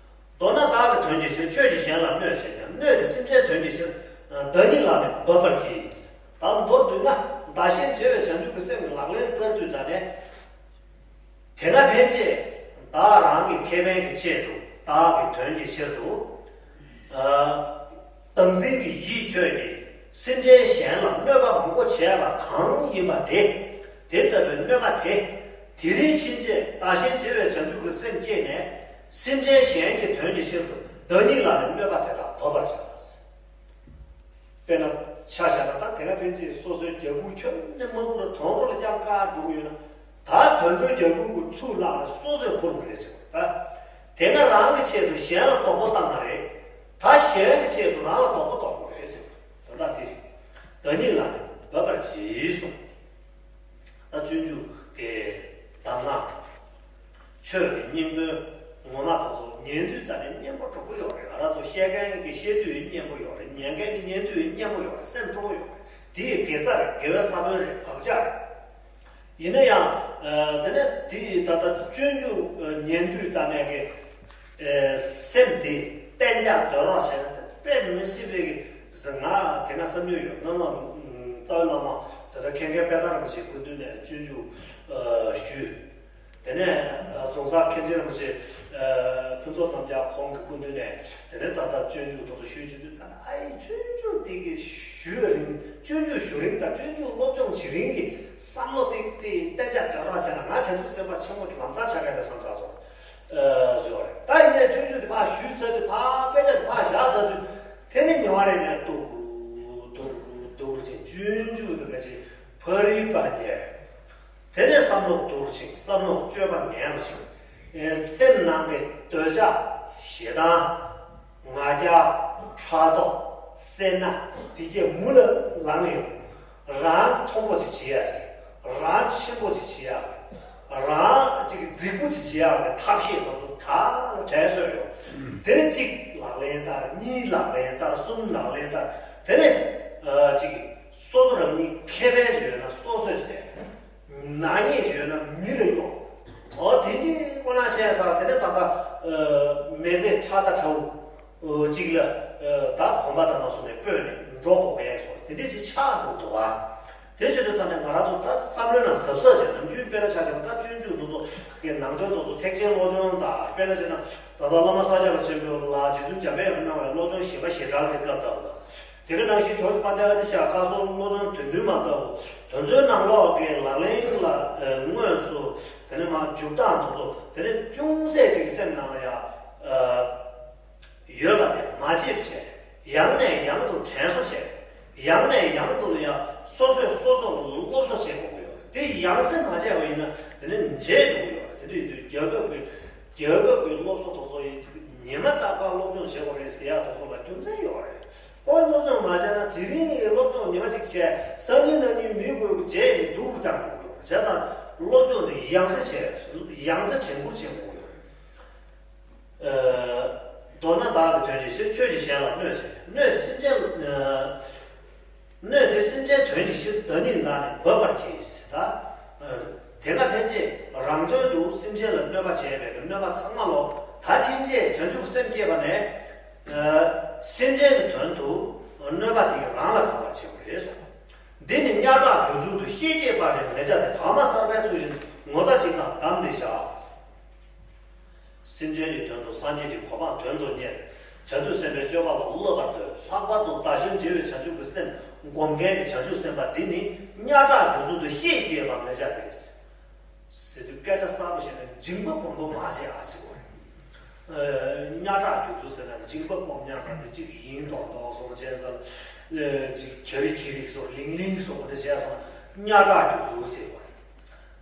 མདོར་ན་བདག་གི་དོན་གྱི་ཕྱིར་ཁྱོད་ཀྱིས་གཞན་ལ་གནོད་བྱས་ཀྱང་གནོད་དེ་སེམས་ཅན་དོན་གྱི་ཕྱིར་བདག་ཉིད་ལ་ནི་འབབ་པར་གྱིས། ད་མདོར་བསྡུས་ན་བདག་གཞན་བརྗེ་བའི་བྱང་ཆུབ་ཀྱི་སེམས་ཀྱི་ལག་ལེན་བཀར་དུས་ད་ནས། དེ་སྔ་ཕན་ཆད་བདག་རང་གི་ཁེ་ཕན་གྱི་ཆེད་དུ་བདག་གི་དོན་གྱི་ཕྱིར་དུ། ཨ། བདག་འཛིན་གྱི་ཡིད་གཅོད་དེ་སེམས་ཅན་གཞན་ལ་གནོད་པ་མང་པོ་བྱས་པ་གང་ཡིན་པ་དེ། དེ་ལྟ་བུའི་གནོད་པ་དེ། དེ་རིང་ཕྱིན་ཆད་བདག་གཞན་བརྗེ་བའི་བྱང་ཆུབ་ཀྱི་སེམས་བསྐྱེད་ནས། སེམས་ཅན་གཞན་གྱི་དོན་གྱི་ཕྱིར་དུ་བདག་ཉིད་ལ་ནི་གནོད་པ་དེ་དག་འབབ་པར་བྱ། དཔེར་ན་ཆ་བཞག་ན་ད་དེ་སྔ་ཕན་ཆད་སོ་སོའི་རྒྱལ་ཁུངས་ཁྱོན་ནས་མ་འཁུར་བ་དོན་ཁོ་ལ་རྐྱང་ཀ་འགྲོ་གི་ཡོད་ན། ད་དོན་གྲུབ་རྒྱལ་ཁུངས་ཀྱི་ཚུར་བླངས་ནས་སོ་སོས་འཁུར་དགོས་རེད་ཟེར་བ་ད། དེ་སྔ་རང་གི་ཆེད་དུ་གཞན་ལ་རྡོག་པོ་བཏང་བ་རེད། ད་གཞན་གྱི་ཆེད་དུ་རང་ལ་རྡོག་པོ་གཏོང་དགོས་རེད་ཟེར་བ་དོན་དག་དེ་རེད། བདག་ཉིད་ལ་ནི་འབབ་པར་གྱིས་གསུངས། ད་སྤྱོད་འཇུག་གི་གདམས་ངག་ཆོས་ཀྱི་སྙིང་དོན་ངོ་མ་དེ་ཚོ་ཉན་དུས་ཙམ་ནས་སྙན་པོ་སྒྲོག་གི་ཡོད་རེད། ང་རང་ཚོ་བཤད་མཁན་གྱིས་བཤད་དུས་སྙན་པོ་ཡོད་རེད། ཉན་མཁན་གྱིས་ཉན་དུས་སྙན་པོ་ཡོད་རེད། སེམས་སྤྲོ་པོ་ཡོད་རེད། དེ་ཡི་དགེ་རྩ་རེད། དགེ་བའི་ས་བོན་རེད། བག་ཆགས་རེད། ཡིན་ན་ཡང་། ཨ། དེ་ནས་དེ་ཡི་ད་ལྟ་སྤྱོད་འཇུག་ཉན་དུས་ཙམ་ནས་ཀྱི་ཨ། སེམས་དེ་གཏན་འཇགས་སྡོད་རོགས་བྱས་ན་དཔེ་མི་སྲིད་པའི་གི་ང་དེ་སྔ་བསམ་མྱོང་ཡོད། སྔོན་མ་རྩ་བའི་བླ་མ་ད་ལྟ་མཁན་མཁན་དཔལ་ལྡན་རིན་པོ་ཆེའི་སྐུ་མདུན་ནས་སྤྱོད་འཇུག་ཨ། ཞུས། དེ་ནས་རྫོང་སར་མཁན་ཆེན་རིན་པོ་ཆེ་ཕུན་ཚོགས་རྣམ་རྒྱལ་ཁོང་གི་སྐུ་མདུན་ནས། དེ་ནས་ད་ལྟ་སྤྱོད་འཇུག་དེ་ཚོ་ཞུས་བྱེད་དུས། ད་ནི་ཨ་ཡི་སྤྱོད་འཇུག་དེ་གི་ཞུ་རིང་སྤྱོད་འཇུག་ཞུ་རིང་དང་སྤྱོད་འཇུག་སློབ་སྦྱོང་བྱེད་རིང་གི་བསམ་བློ་དེ་དེ་གཏན་འཇགས་སྡོད་རོགས་བྱས་ན། ང་བྱང་ཆུབ་སེམས་དཔའ་ཆེན་པོ་ལམ་སང་ཆགས་ཀྱི་རེད་བསམ་ཚར་སོང་། ཨ་ཞོར་རེད། ད་ཡིན་ནའི་སྤྱོད་འཇུག་དེ་ཕར་ཞུས་ཚར་དུས། ཕར་དཔེ་ཆ་དེ་ཕར་བཞག་ཚར་དུས། དེ་ནས་ཉེ་བར་རེ་ནས་སྡུག་རུ་སྡུག་རུ་སྡུག་རུ་ཕྱིན། སྤྱོད་འཇུག་དེ་ག་ཅིག་ཕར་རིལ་པ་རྒྱས། དེ་ནས་བསམ་བློ་སྡུག་རུ་ཕྱིན། བསམ་བློ་སྤྱོད་པ་ངན་རུ་ཕྱིན། ཨེ་སེམས་ནང་གི་འདོད་ཆགས་ཞེ་སྡང་ང་རྒྱལ་ཕྲག་དོག་སེར་སྣ་དེ་གས་མུ་ལ་ལངས་ཡོང་། རང་མཐོན་པོ་ཅིག་བྱེད་ཡ་ཅིག་རང་ཆེན་པོ་ཅིག་བྱེད་ཡ། རང་ཅིག་རྫིག་པོ་ཅིག་བྱེད་ཡ་གི་ཐབས་ཤེས་དེ་ཚོ་དག་ལ་དྲན་གསོས་ཡོང་། དེ་ནས་གཅིག་ལག་ལེན་བསྟར། གཉིས་ལག་ལེན་བསྟར། གསུམ་ལག་ལེན་བསྟར། དེ་ནས་ཨ་ཅིག་སོ་སོ་རང་ཉིད་ཁེ་ཕན་ཅིག་ཡོད་ན་སོ་སོས་ཟས། ནག་ཉེས་ཡོད་ན་མི་ལ་གཡོག་འོ་དེ་འདྲའི་ཀོ་ལང་བཤད་ས། དེ་ནས་ད་ལྟ་ཨ་མི་ཚེ་ཁྲ་ད་ཁྲ་བོ་ཨ་གཅིག་ལ་ཨ་ད་གོམ་པ་དང་མ་སོང་ནས་སྤོས་ནས་འགྲོ་དགོས་ཀྱི་སོང་། དེ་འདྲའི་ཅིག་ཆགས་འགྲོ་འདུག་ག་དེ་བྱེད་དུས་ད་ནས་ང་རང་ཚོ་ད་བསམ་བློའི་ནང་གཟབ་གཟབ་བྱས། ནམ་རྒྱུན་དཔེར་ན་ཆ་བཞག་ན། ད་སྤྱོད་འཇུག་འདི་ཚོ་གི་ནང་དོན་དེ་ཚོ་ཐེག་ཆེན་བློ་སྦྱོང་དང་། དཔེར་ན་བྱས་ན་ད་ལྟ་བླ་མ་ས་སྐྱ་པ་ཆེན་པོ་ལ་རྗེ་བཙུན་འཇམ་དཔལ་དབྱངས་ཀྱིས་གནང་བའི་བློ་སྦྱོང་བཞི་པ་ཞེས་གྲགས་ཀྱི་སྐབས་ལྟ་བུ་ལ། དེ་ག་ནང་བཞིན་ཇོརྗ་དཔལ་ལྡན་ཨ་ཏི་ཤ་བཀའ་ཟུར་བློ་སྦྱོང་དོན་བདུན་མ་ལྟ་བུ། དེ་ཚོའི་ནང་ལོགས་ཀྱི་ལག་ལེན་ལ་ཨ་དངོས་སུ་དེ་ནས་མར་འཇུག་སྟངས་དེ་ཚོ། དེ་ནས་ཅུང་ཟད་ཅིག་སེམས་ནང་ལ་ཡ་ཨ་ཡོད་པ་དེ་མ་བརྗེད་བྱས། ཡང་ནས་ཡང་དུ་དྲན་གསོ་བྱས། ཡང་ནས་ཡང་དུ་ཡང་སོ་སོས་སོ་སོ་ལ་སློབ་གསོ་བྱེད་དགོས་ཀྱི་ཡོད་རེད། དེ་ཡང་སེ་མ་བྱས་པ་ཡིན་ན་དེ་ནས་བརྗེད་འགྲོ་གི་ཡོད་རེད། དེ་འདྲ་ཡིན་དུས་རྒྱལ་ཁབ་ཀྱི་རྒྱལ་ཁབ་ཀྱི་སློབ་གསོ་དེ་ཚོ་ཡིན་ཉི་མ་རྟག་པར་སློབ་སྦྱོང་བྱེད་དགོས་རེད་ཟེར་ཡག་དེ་ཚོ་ལ་རྒྱུ་མཚན་ཡོད་རེད། ཁོ་སློབ་སྦྱོང་མ་བྱས་ན། དེ་རིང་སློབ་སྦྱོང་ཉི་མ་གཅིག་བྱས། སང་ཉིན་གནངས་ཉིན་མི་དགོས་ཀྱི་བརྗེད་ནས་སྡུག་རུ་བཏང་དགོས་ཀྱི་ཡོད་རེད། བྱས་ཙང་སློབ་སྦྱོང་དེ་ཡང་སེ་བྱས། ཡང་སེ་དྲན་སྐུལ་བྱེད་དགོས་ཀྱི་ཡོད་རེད། ཨ་མདོར་ན་བདག་གི་དོན་གྱིས་ཤིག་ཆོས་ཀྱིས་གཞན་ལ་གནོད་བྱེད། གནོད་སེམས་ཅན། ཨ་གནོད་དེ་སེམས་ཅན་དོན་གྱིས་ཕྱིར། བདག་ཉིད་ལ་ནི་འབབ་པར་གྱིས། ད་ཨ་དེ་སྔ་ཕན་ཆད་རང་དོན་དུ་སེམས་ཅན་ལ་གནོད་པ་བྱས་པའི་གནོད་པ་ཚང་མ་ལོག་ད་ཕྱིན་ཆད་བྱང་ཆུབ་སེམས་བསྐྱེད་པ་ནས། ཨ་སེམས་ཅན་གྱི་དོན་དུ་གནོད་པ་དེ་རང་ལ་འབབ་པར་བྱེད་པ་རེད་གསུངས། འདི་ནི་སྙན་གྲགས་སྒྱུ་རྩལ་དུ། ཤེས་བསྐྱེད་པ་ནི་མི་བྱ་སྟེ། བག་མ་གསར་པའི་ཚུལ་བཞིན་དུ། ངོ་ཚ་གཅིག་དང་བསྡམས་ཏེ་བཞག་སེམས་ཅན་གྱི་དོན་དུ་སངས་རྒྱས་ཀྱི་གོ་འཕང་དོན་དུ་གཉེར། བྱང་ཆུབ་སེམས་དཔའི་སྤྱོད་པ་ལ་བསླབ་པར་འདོད། ལྷག་པར་དུ་བདག་གཞན་བརྗེ་བའི་བྱང་ཆུབ་ཀྱི་སེམས་སྒོམ་མཁན་གྱི་བྱང་ཆུབ་སེམས་དཔའ་འདི་ནི། སྙན་གྲགས་སྒྱུ་རྩལ་དུ། ཤེས་བསྐྱེད་པ་མི་བྱ་སྟེ། ཟེར་དུས་སྐད་ཆ་གསར་པ་ཞིག་ནས་འཇིགས་པ་སྦོམ་པོ་མ་བྱེད་ཨ་ཟེར་བ་རེད། ཨ་སྙན་གྲགས་སྒྱུ་རྩལ་ཟེར་ན་འཇིགས་པ་སྦོམ་ཉག་ག་དེ་གཅིག་ཡིན་མདོག་མདོག་བཟོ་བྱས་ཙང་། ཨ་ཅིག་ཁྱི་རིག་ཁྱི་རིག་བཟོ། ལིང་ལིང་བཟོ་དེ་བྱས་སོང་ན་སྙན་གྲགས་སྒྱུ་རྩལ་ཟེར་བ་རེད།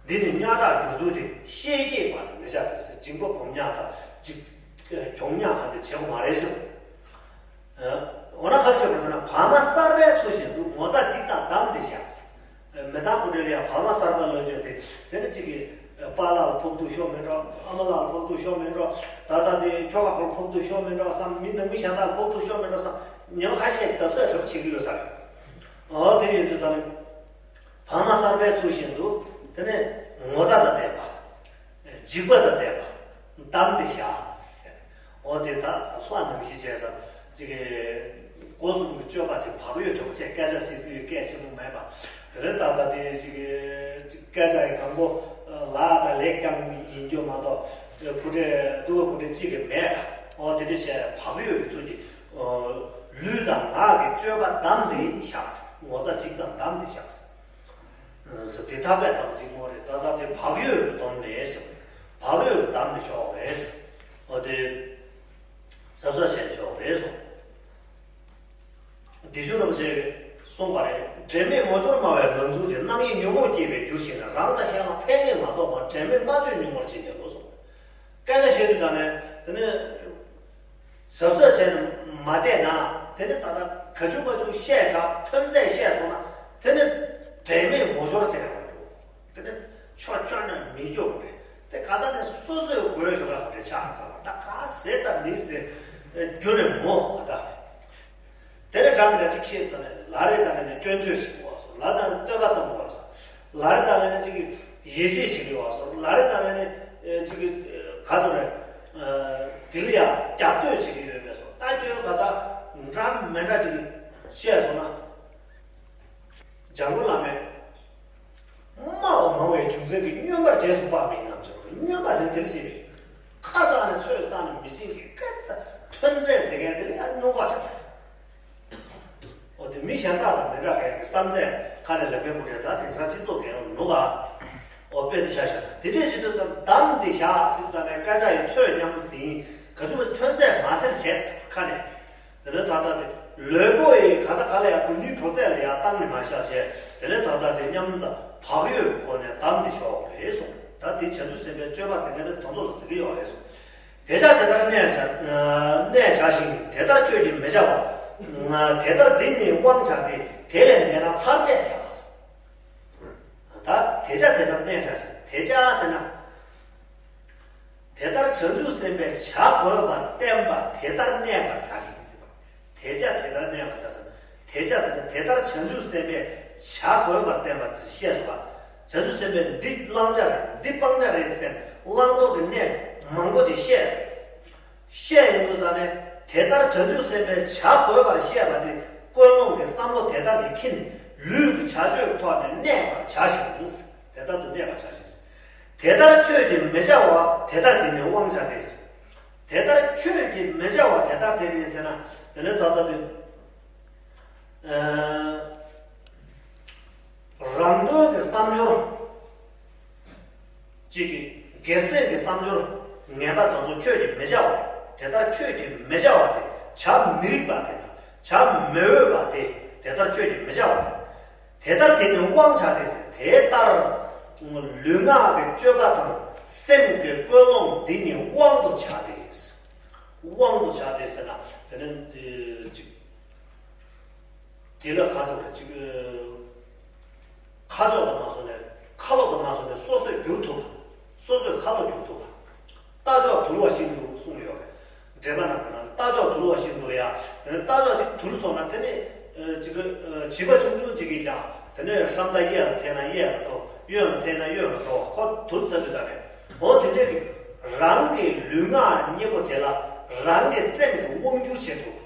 འདི་ནི་སྙན་གྲགས་སྒྱུ་རྩལ་ཏེ། ཤེས་བསྐྱེད་པ་ནི་མི་བྱ་སྟེ་ཟེར། འཇིགས་པ་སྦོམ་ཉག་ག་ཅིག་གྱོང་ཉག་ག་དེ་བྱེད་དགོས་མ་རེད་ཟེར། འོ་ན་ག་རེ་བྱེད་དགོས་ཟེར་ན། བག་མ་གསར་པའི་ཚུལ་བཞིན་དུ། ངོ་ཚ་གཅིག་དང་བསྡམས་ཏེ་བཞག་མི་ཚང་ཁོ་འདྲ་ལ་ཡང་བག་མ་གསར་པ་ལོས་བརྗོད་དེ། དེ་ནི་གཅིག་གིས་པཱ་ལགས་ལ་ཕོག་ཐུག་ཤོར་མེད་འགྲོ། ཨ་མ་ལགས་ལ་ཕོག་ཐུག་ཤོར་མེད་འགྲོ། ད་ལྟ་དེ་ཁྱོ་ག་ཁོ་ལ་ཕོག་ཐུག་ཤོར་མེད་འགྲོ་བསམ། མི་ནང་མི་གཞན་དག་ལ་ཕོག་ཐུག་ཤོར་མེད་འགྲོ་བསམ། ཉི་མ་ཁ་ཤས་གཟབ་གཟབ་གྲབས་བྱེད་ཀྱི་ཡོད་ས་རེད། འོ་དེ་ཡིན་དུས་ད་ནི། བག་མ་གསར་པའི་ཚུལ་བཞིན་དུ། དེ་ནས་ངོ་ཚ་དང་ལྡན་པ། འཇིགས་པ་དང་ལྡན་པ། བསྡམས་ཏེ་བཞག་ཟེར། འོ་དེ་ད་ལྷ་ནང་བཞིན་བྱས་ཙང་ཅིག་གི་སྒོ་གསུམ་གྱི་སྤྱོད་པ་དེ་བག་ཡོད་གྲོགས་བཅས། སྐད་ཆ་ཟེར་དུས་སྐད་ཆེན་པོ་མེད་པ། དེ་རིང་ད་ལྟ་དེ་ཅིག་གི་སྐད་ཆ་ཡི་གང་པོ་ལ་དང་ལེགས་ཀྱང་ཡིན་རྒྱུ་མ་གཏོགས་ཁུ་འབྲས་སྡུག་པ་ཁུ་འབྲས་གཅིག་གི་མེད་པ། འོ་དེ་འདྲ་བྱས་བག་ཡོད་ཀྱི་ཚུལ་གྱིས་ལུས་དང་ངག་གི་སྤྱོད་པ་བསྡམས་ཏེ་བཞག་ཟེར། ངོ་ཚ་གཅིག་དང་བསྡམས་ཏེ་བཞག་ཟེར། དེ་ཐག་པས་དམ་ཚིག་སྨོ་རེད། ད་ལྟ་དེ་བག་ཡོད་ཀྱི་སྡོམ་ནས་ཟེར། བག་ཡོད་ཀྱི་བསྡམས་ནས་ཤོག་རེད། འོ་དེ་གཟབ་གཟབ་བྱས་ཤོག་རེད་གསུངས། བདེ་ཆེན་རིན་པོ་ཆེས་གསུངས་པ་རེད། དྲན་མེད་མོ་ཅོར་སྨྲ་བའི་ངང་ཚུལ་དེ། རྣམ་གཡེང་ཉོན་མོངས་སྐྱེས་པའི་རྒྱུར་ཞིག་ན། རང་དང་གཞན་ལ་ཕན་ངེས་མ་རྟོགས་པར། དྲན་མེད་སྨྲ་བརྗོད་ཉུང་བར་བྱེད་ཉེན་ལོ་གསུངས། སྐད་ཆ་བཤད་དུས་ད་ནས་དེ་ནས། གཟབ་གཟབ་བྱས་ནས་མ་བསྡད་ན། དེ་ནི་ད་ལྟ་ག་ཅུ་མ་ཅུ་བཤད་དྲགས་ཐོན་རྫས་བཤད་སོང་ན། དེ་ནི་དྲན་མེད་མོ་ཅོར་ཟེར་ཡང་འགྲོ། དེ་ནི་ཆོ་ཅོ་ན་མི་སྐྱོ་བ་རེད། དེ་ག་ཚ་ནས་སོ་སོའི་དགོས་ཞོར་ལ་རེ་ཆགས་ས་ལ། ད་ག་ཟེར་ད་མི་ཟེར་རྒྱུ་ནས་མོ་ད་ད། དེ་ནས་དྲང་གི་ལ་གཅིག་བཤད་ད་ནས་ལ་རེ་ད་ནས་ནི་སྐྱོན་བརྗོད་བྱེད་དགོས་པ་སོགས། ལ་ད་ནས་བསྟོད་པ་གཏོང་དགོས་པ་སོགས། ལ་རེ་ད་ནས་ནི་གཅིག་གི་ཡིད་ཆེས་བྱེད་དགོས་པ་སོགས། ལ་རེ་ད་ནས་ནི་ཨེ་གཅིག་གི་ག་ཚོད་རེད། ཨ་དེ་ལ་ཡང་རྒྱབ་གཏོད་བྱེད་ཀྱི་ཡོད་པས་སོགས། ད་སྐྱོན་ག་ད་འདྲ་མི་འདྲ་ཅིག་བཤད་སོང་ན། འཇམ་མགོན་བླ་མས། སྨྲ་བ་མང་བའི་རྒྱུ་མཚན་གྱིས་སྨྱོན་པར་རྗེས་སུ་དཔག་པའི་རྣམ་འགྱུར། སྨྱོན་པ་ཟེར་དེ་ལ་ཟེར་བས། ཁ་གཙང་ནས་ཚོད་གཙང་ནས་མི་ཤེས་མཁན་སྐད་ཐོན་རྫས་ཟེར་མཁན་དེ་ལ་ཡང་སྨྱོན་པ་བྱ། འོ་དེ་མི་གཞན་དག་དང་མི་འདྲ་མཁན་གྱི་བསམ་ཚད་ཁ་ནས་ལབ་མཁན་པོ་རེད། ད་དེང་སང་སྤྱི་ཚོགས་རྒན་ལོ་ནོ་བ། འོ་དཔེ་དེ་བཞག་བཞག་དེ་འདྲས་ཞིག་ཏུ་གདམས་ཏེ་བཞག་ཅིག་ད་ནས་སྐད་ཆ་ཡི་ཚོད་མཉམ་ཟིན་ག་ཅུ་མ་ཐོན་རྫས་མ་ཟེར་བྱས་ཁ་ནས། དེ་ནས་ད་ལྟ་དེ་ལུས་པོ་ཡི་ག་ས་ག་ལ་ཡང་འགྲོ་སྙིང་བྲོ་ཚད་ལ་ཡང་བཏང་ནས་མ་བཞག་བྱས། དེ་ནས་ད་ལྟ་དེ་མཉམ་དུ་བག་ཡོད་ཀྱི་སྒོ་ནས་གདམས་ཏེ་བཞག་པ་རེད་གསུངས། ད་དེ་བྱང་ཆུབ་སེམས་དཔའི་སྤྱོད་པ་ཟེར་མཁན་དེ་དེ་ཚོ་ལ་ཟེར་གྱི་ཡོད་རེད་གསུངས། དེ་བྱ་དེ་ལྟར་གནས་བྱ་གནས་བྱ་ཞིང་དེ་ལྟར་ཁྱོད་ཀྱིས་མི་བྱ་བ། དེ་ལྟར་འདི་ཉིད་དབང་བྱ་སྟེ། དེ་ལས་འདས་ན་ཚར་བཅད་བྱ། ད་དེ་བྱ་དེ་ལྟར་གནས་བྱ་ཞིང་དེ་བྱ་ཟེར་ན། དེ་ལྟར་བྱང་ཆུབ་སེམས་དཔས་བྱ་དགོས་པར་བསྟན་པ་དེ་ལྟར་གནས་པར་བྱ་ཞིང་ཟེར་བ། དེ་བྱ་དེ་ལྟར་གནས་པར་བྱ་ཟེར་ན། དེ་བྱ་ཟེར་ན་དེ་ལྟར་བྱང་ཆུབ་སེམས་དཔས་བྱ་དགོས་པར་བསྟན་པ་ཞེས་སོ། བྱང་ཆུབ་སེམས་དཔས་འདི་བླང་བྱ་རེད། འདི་སྤང་བྱ་རེད་ཟེར་བླང་དོར་གྱི་གནས་མང་པོ་ཅིག་བཤད། བཤད་ཡོང་དུས་ཙང་ནས་དེ་ལྟར་བྱང་ཆུབ་སེམས་དཔས་བྱ་དགོས་པར་བཤད་པ་དེ་ཀུན་སློང་གི་བསམ་བློ་དེ་ལྟར་གྱིས་ཁྱེར་ནས་ལུས་ཀྱི་བྱ་སྤྱོད་ཀྱི་ཐོག་ནས་གནས་པར་བྱ་ཞིང་། དེ་ལྟར་དུ་གནས་པར་བྱ་ཞིང་། དེ་ལྟར་ཁྱོད་ཀྱིས་མི་བྱ་བ་དེ་ལྟར་དེ་ནི་དབང་བྱ་སྟེ། དེ་ལྟར་ཁྱོད་ཀྱིས་མི་བྱ་བ་དེ་ལྟར་དེ་ནི་ཟེར་ན། དེ་ནི་ད་ལྟ་དུ། ཨ། རང་དོན་གྱི་བསམ་སྦྱོར། གཅིག་གིས་སྒེར་སེམས་ཀྱི་བསམ་སྦྱོར་ངན་པ་དེ་ཚོ་ཁྱོད་ཀྱིས་མི་བྱ་བ། དེ་ལྟར་ཁྱོད་ཀྱིས་མི་བྱ་བ་དེ་བྱ་མི་རིགས་པ་དེ་དང་བྱ་མི་འོས་པ་དེ་དེ་ལྟར་ཁྱོད་ཀྱིས་མི་བྱ་བ། དེ་ལྟར་དེ་ནི་དབང་བྱ་སྟེ་ཟེར། དེ་ལྟར་ལུས་ངག་གི་སྤྱོད་པ་དང་སེམས་ཀྱི་ཀུན་སློང་འདི་ནི་དབང་དུ་བྱ་སྟེ། དབང་དུ་བྱ་སྟེ་ཟེར་ན་དེ་ནི་གཅིག་དེ་ལ་ག་ཟེར་བ་རེད། ཅིག་ཁ་ཕྱོགས་ལ་མ་སོང་ནས་ཁ་ལོག་ཏུ་མ་སོང་ནས་སོ་སོས་བསྒྱུར་ཐུབ་པ། སོ་སོས་ཁ་ལོག་བསྒྱུར་ཐུབ་པ། རྟ་མཆོག་དུལ་བ་བཞིན་དུ་གསུངས་ཡོད་རེད། འགྲེལ་པ་ནང་གི་ནང་ལ་རྟ་མཆོག་དུལ་བ་བཞིན་དུ་ལ་ཡ། དེ་ནས་རྟ་མཆོག་ཅིག་དུལ་སོང་ན་དེ་ནས་ཅིག་བྱིས་པ་ཆུང་ཆུང་ཅིག་གིས་ཀྱང་དེ་ནས་ཧྲམ་ད་གཡས་ལ་ཐེན་ན་གཡས་ལ་འགྲོ། གཡོན་ལ་ཐེན་ན་གཡོན་ལ་འགྲོ། ཁོ་དུལ་ཚར་དུས་ད་ནས་འོ་དེ་འདྲས་ཀྱི་རང་གི་ལུས་ངག་གཉིས་པོ་དེ་ལ་རང་གི་སེམས་ཀྱི་དབང་སྒྱུར་བྱེད་ཐུབ།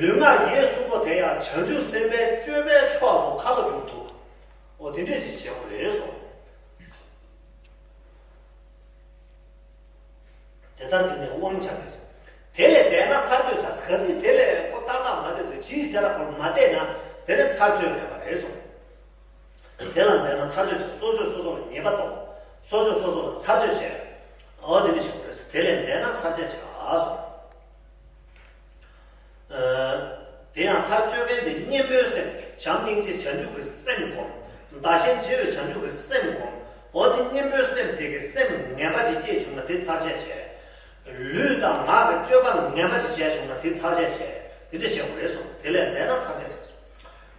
ལུས་ངག་ཡིད་གསུམ་པོ་དེ་ཡང་བྱང་ཆུབ་སེམས་དཔའི་སྤྱོད་པའི་ཕྱོགས་སུ་ཁ་ལོ་བསྒྱུར་ཐུབ། འོ་དེ་འདྲས་ཞིག་བྱེད་དགོས་རེད་སོ། དེ་ལྟར་དེ་ནི་དབང་བྱ་སྟེ། དེ་ལས་འདས་ན་ཚར་གཅོད་བྱ། གལ་སྲིད་དེ་ལས་ཁོ་ཏག་ཏག་མ་བསྡད་ཚེ་ཇི་ཟེར་ཁོ་མ་བསྡད་ན་དེ་ནི་ཚར་གཅོད་མེད་པ་རེད་སོ། དེ་ལ་འདས་ན་ཚར་གཅོད་བྱ། སོ་སོས་སོ་སོ་ལ་ཉེས་པ་གཏོང་། སོ་སོས་སོ་སོ་ལ་ཚར་གཅོད་བྱས། འོ་དེ་ནི་ཞིག་རེད། དེ་ལས་འདས་ན་ཚར་གཅོད་བྱ་སོ། དེ་ཡང་ཚར་གཅོད་མཁན་དེ་གཉེན་པོའི་སེམས། བྱམས་སྙིང་རྗེ་བྱང་ཆུབ་ཀྱི་སེམས་བསྒོམ། བདག་གཞན་བརྗེ་བའི་བྱང་ཆུབ་ཀྱི་སེམས་བསྒོམ། འོ་དེ་གཉེན་པོའི་སེམས་དེ་གི་སེམས་ངན་པ་ཅིག་སྐྱེས་བྱུང་ན་དེ་ཚར་བཅད་བྱས། ལུས་དང་ངག་གི་སྤྱོད་པ་ངན་པ་ཅིག་བྱས་བྱུང་ན་དེ་ཚར་བཅད་བྱས། དེ་འདྲ་བྱེད་དགོས་རེད་གསུངས། དེ་ལས་འདས་ན་ཚར་བཅད་བྱས།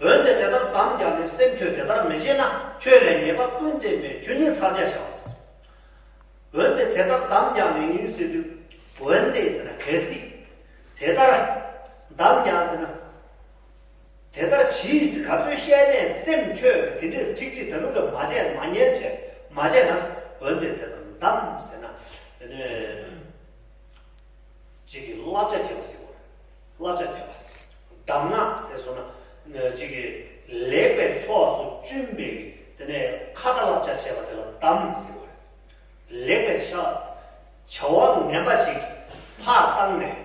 འོན་ཏེ་དེ་ལྟར་དམ་བཅའ་ནས་སེམས་ཁྱོད་དེ་ལྟར་མི་བྱེད་ན། ཁྱོད་ལས་ཉེས་པ་ཀུན་བསྟེན་པས་ཁྱོད་ཉིད་ཚར་བཅད་བྱའོ། འོན་ཏེ་དེ་ལྟར་དམ་བཅའ་ནས་ཡིན་ཟེར་དུས། འོན་ཏེ་ཟེར་ན་གལ་སྲིད། དེ་ལྟར་དམ་བཅའ་ཟེར་ན། དེ་ལྟར་གྱིས་ག་ཚོད་བཤད་ནས་སེམས་ཁྱོད་དེ་འདྲས་ཁྲིག་ཁྲིག་ད་ལུག་ག་མ་བྱས་མ་ཉན་བྱས་མ་བྱས་ན། འོན་ཏེ་དེ་ལྟར་དམ་ཟེར་ན་དེ་ནས་གཅིག་གིས་བསླབ་བྱ་རྒྱས་པ་ཟེར་བ་རེད། བསླབ་བྱ་རྒྱས་པ། གདམས་ངག་ཟེར་སོང་ན་གཅིག་གིས་ལེགས་པའི་ཕྱོགས་སུ་བཅུན་པའི་དེ་ནས་ཁ་ཏ་བསླབ་བྱ་བྱས་པ་དེ་ལ་གདམས་ཟེར་བ་རེད། ལེགས་པའི་ཆ། བྱ་བ་ངན་པ་ཞིག་ཕར་བཏང་ནས་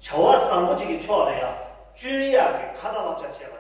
བྱ་བ་བཟང་པོ་ཅིག་གི་ཕྱོགས་ལ་ཡང་བཅུན་ཡག་གི་ཁ་ཏ་བསླབ་བྱ་བྱས་པ།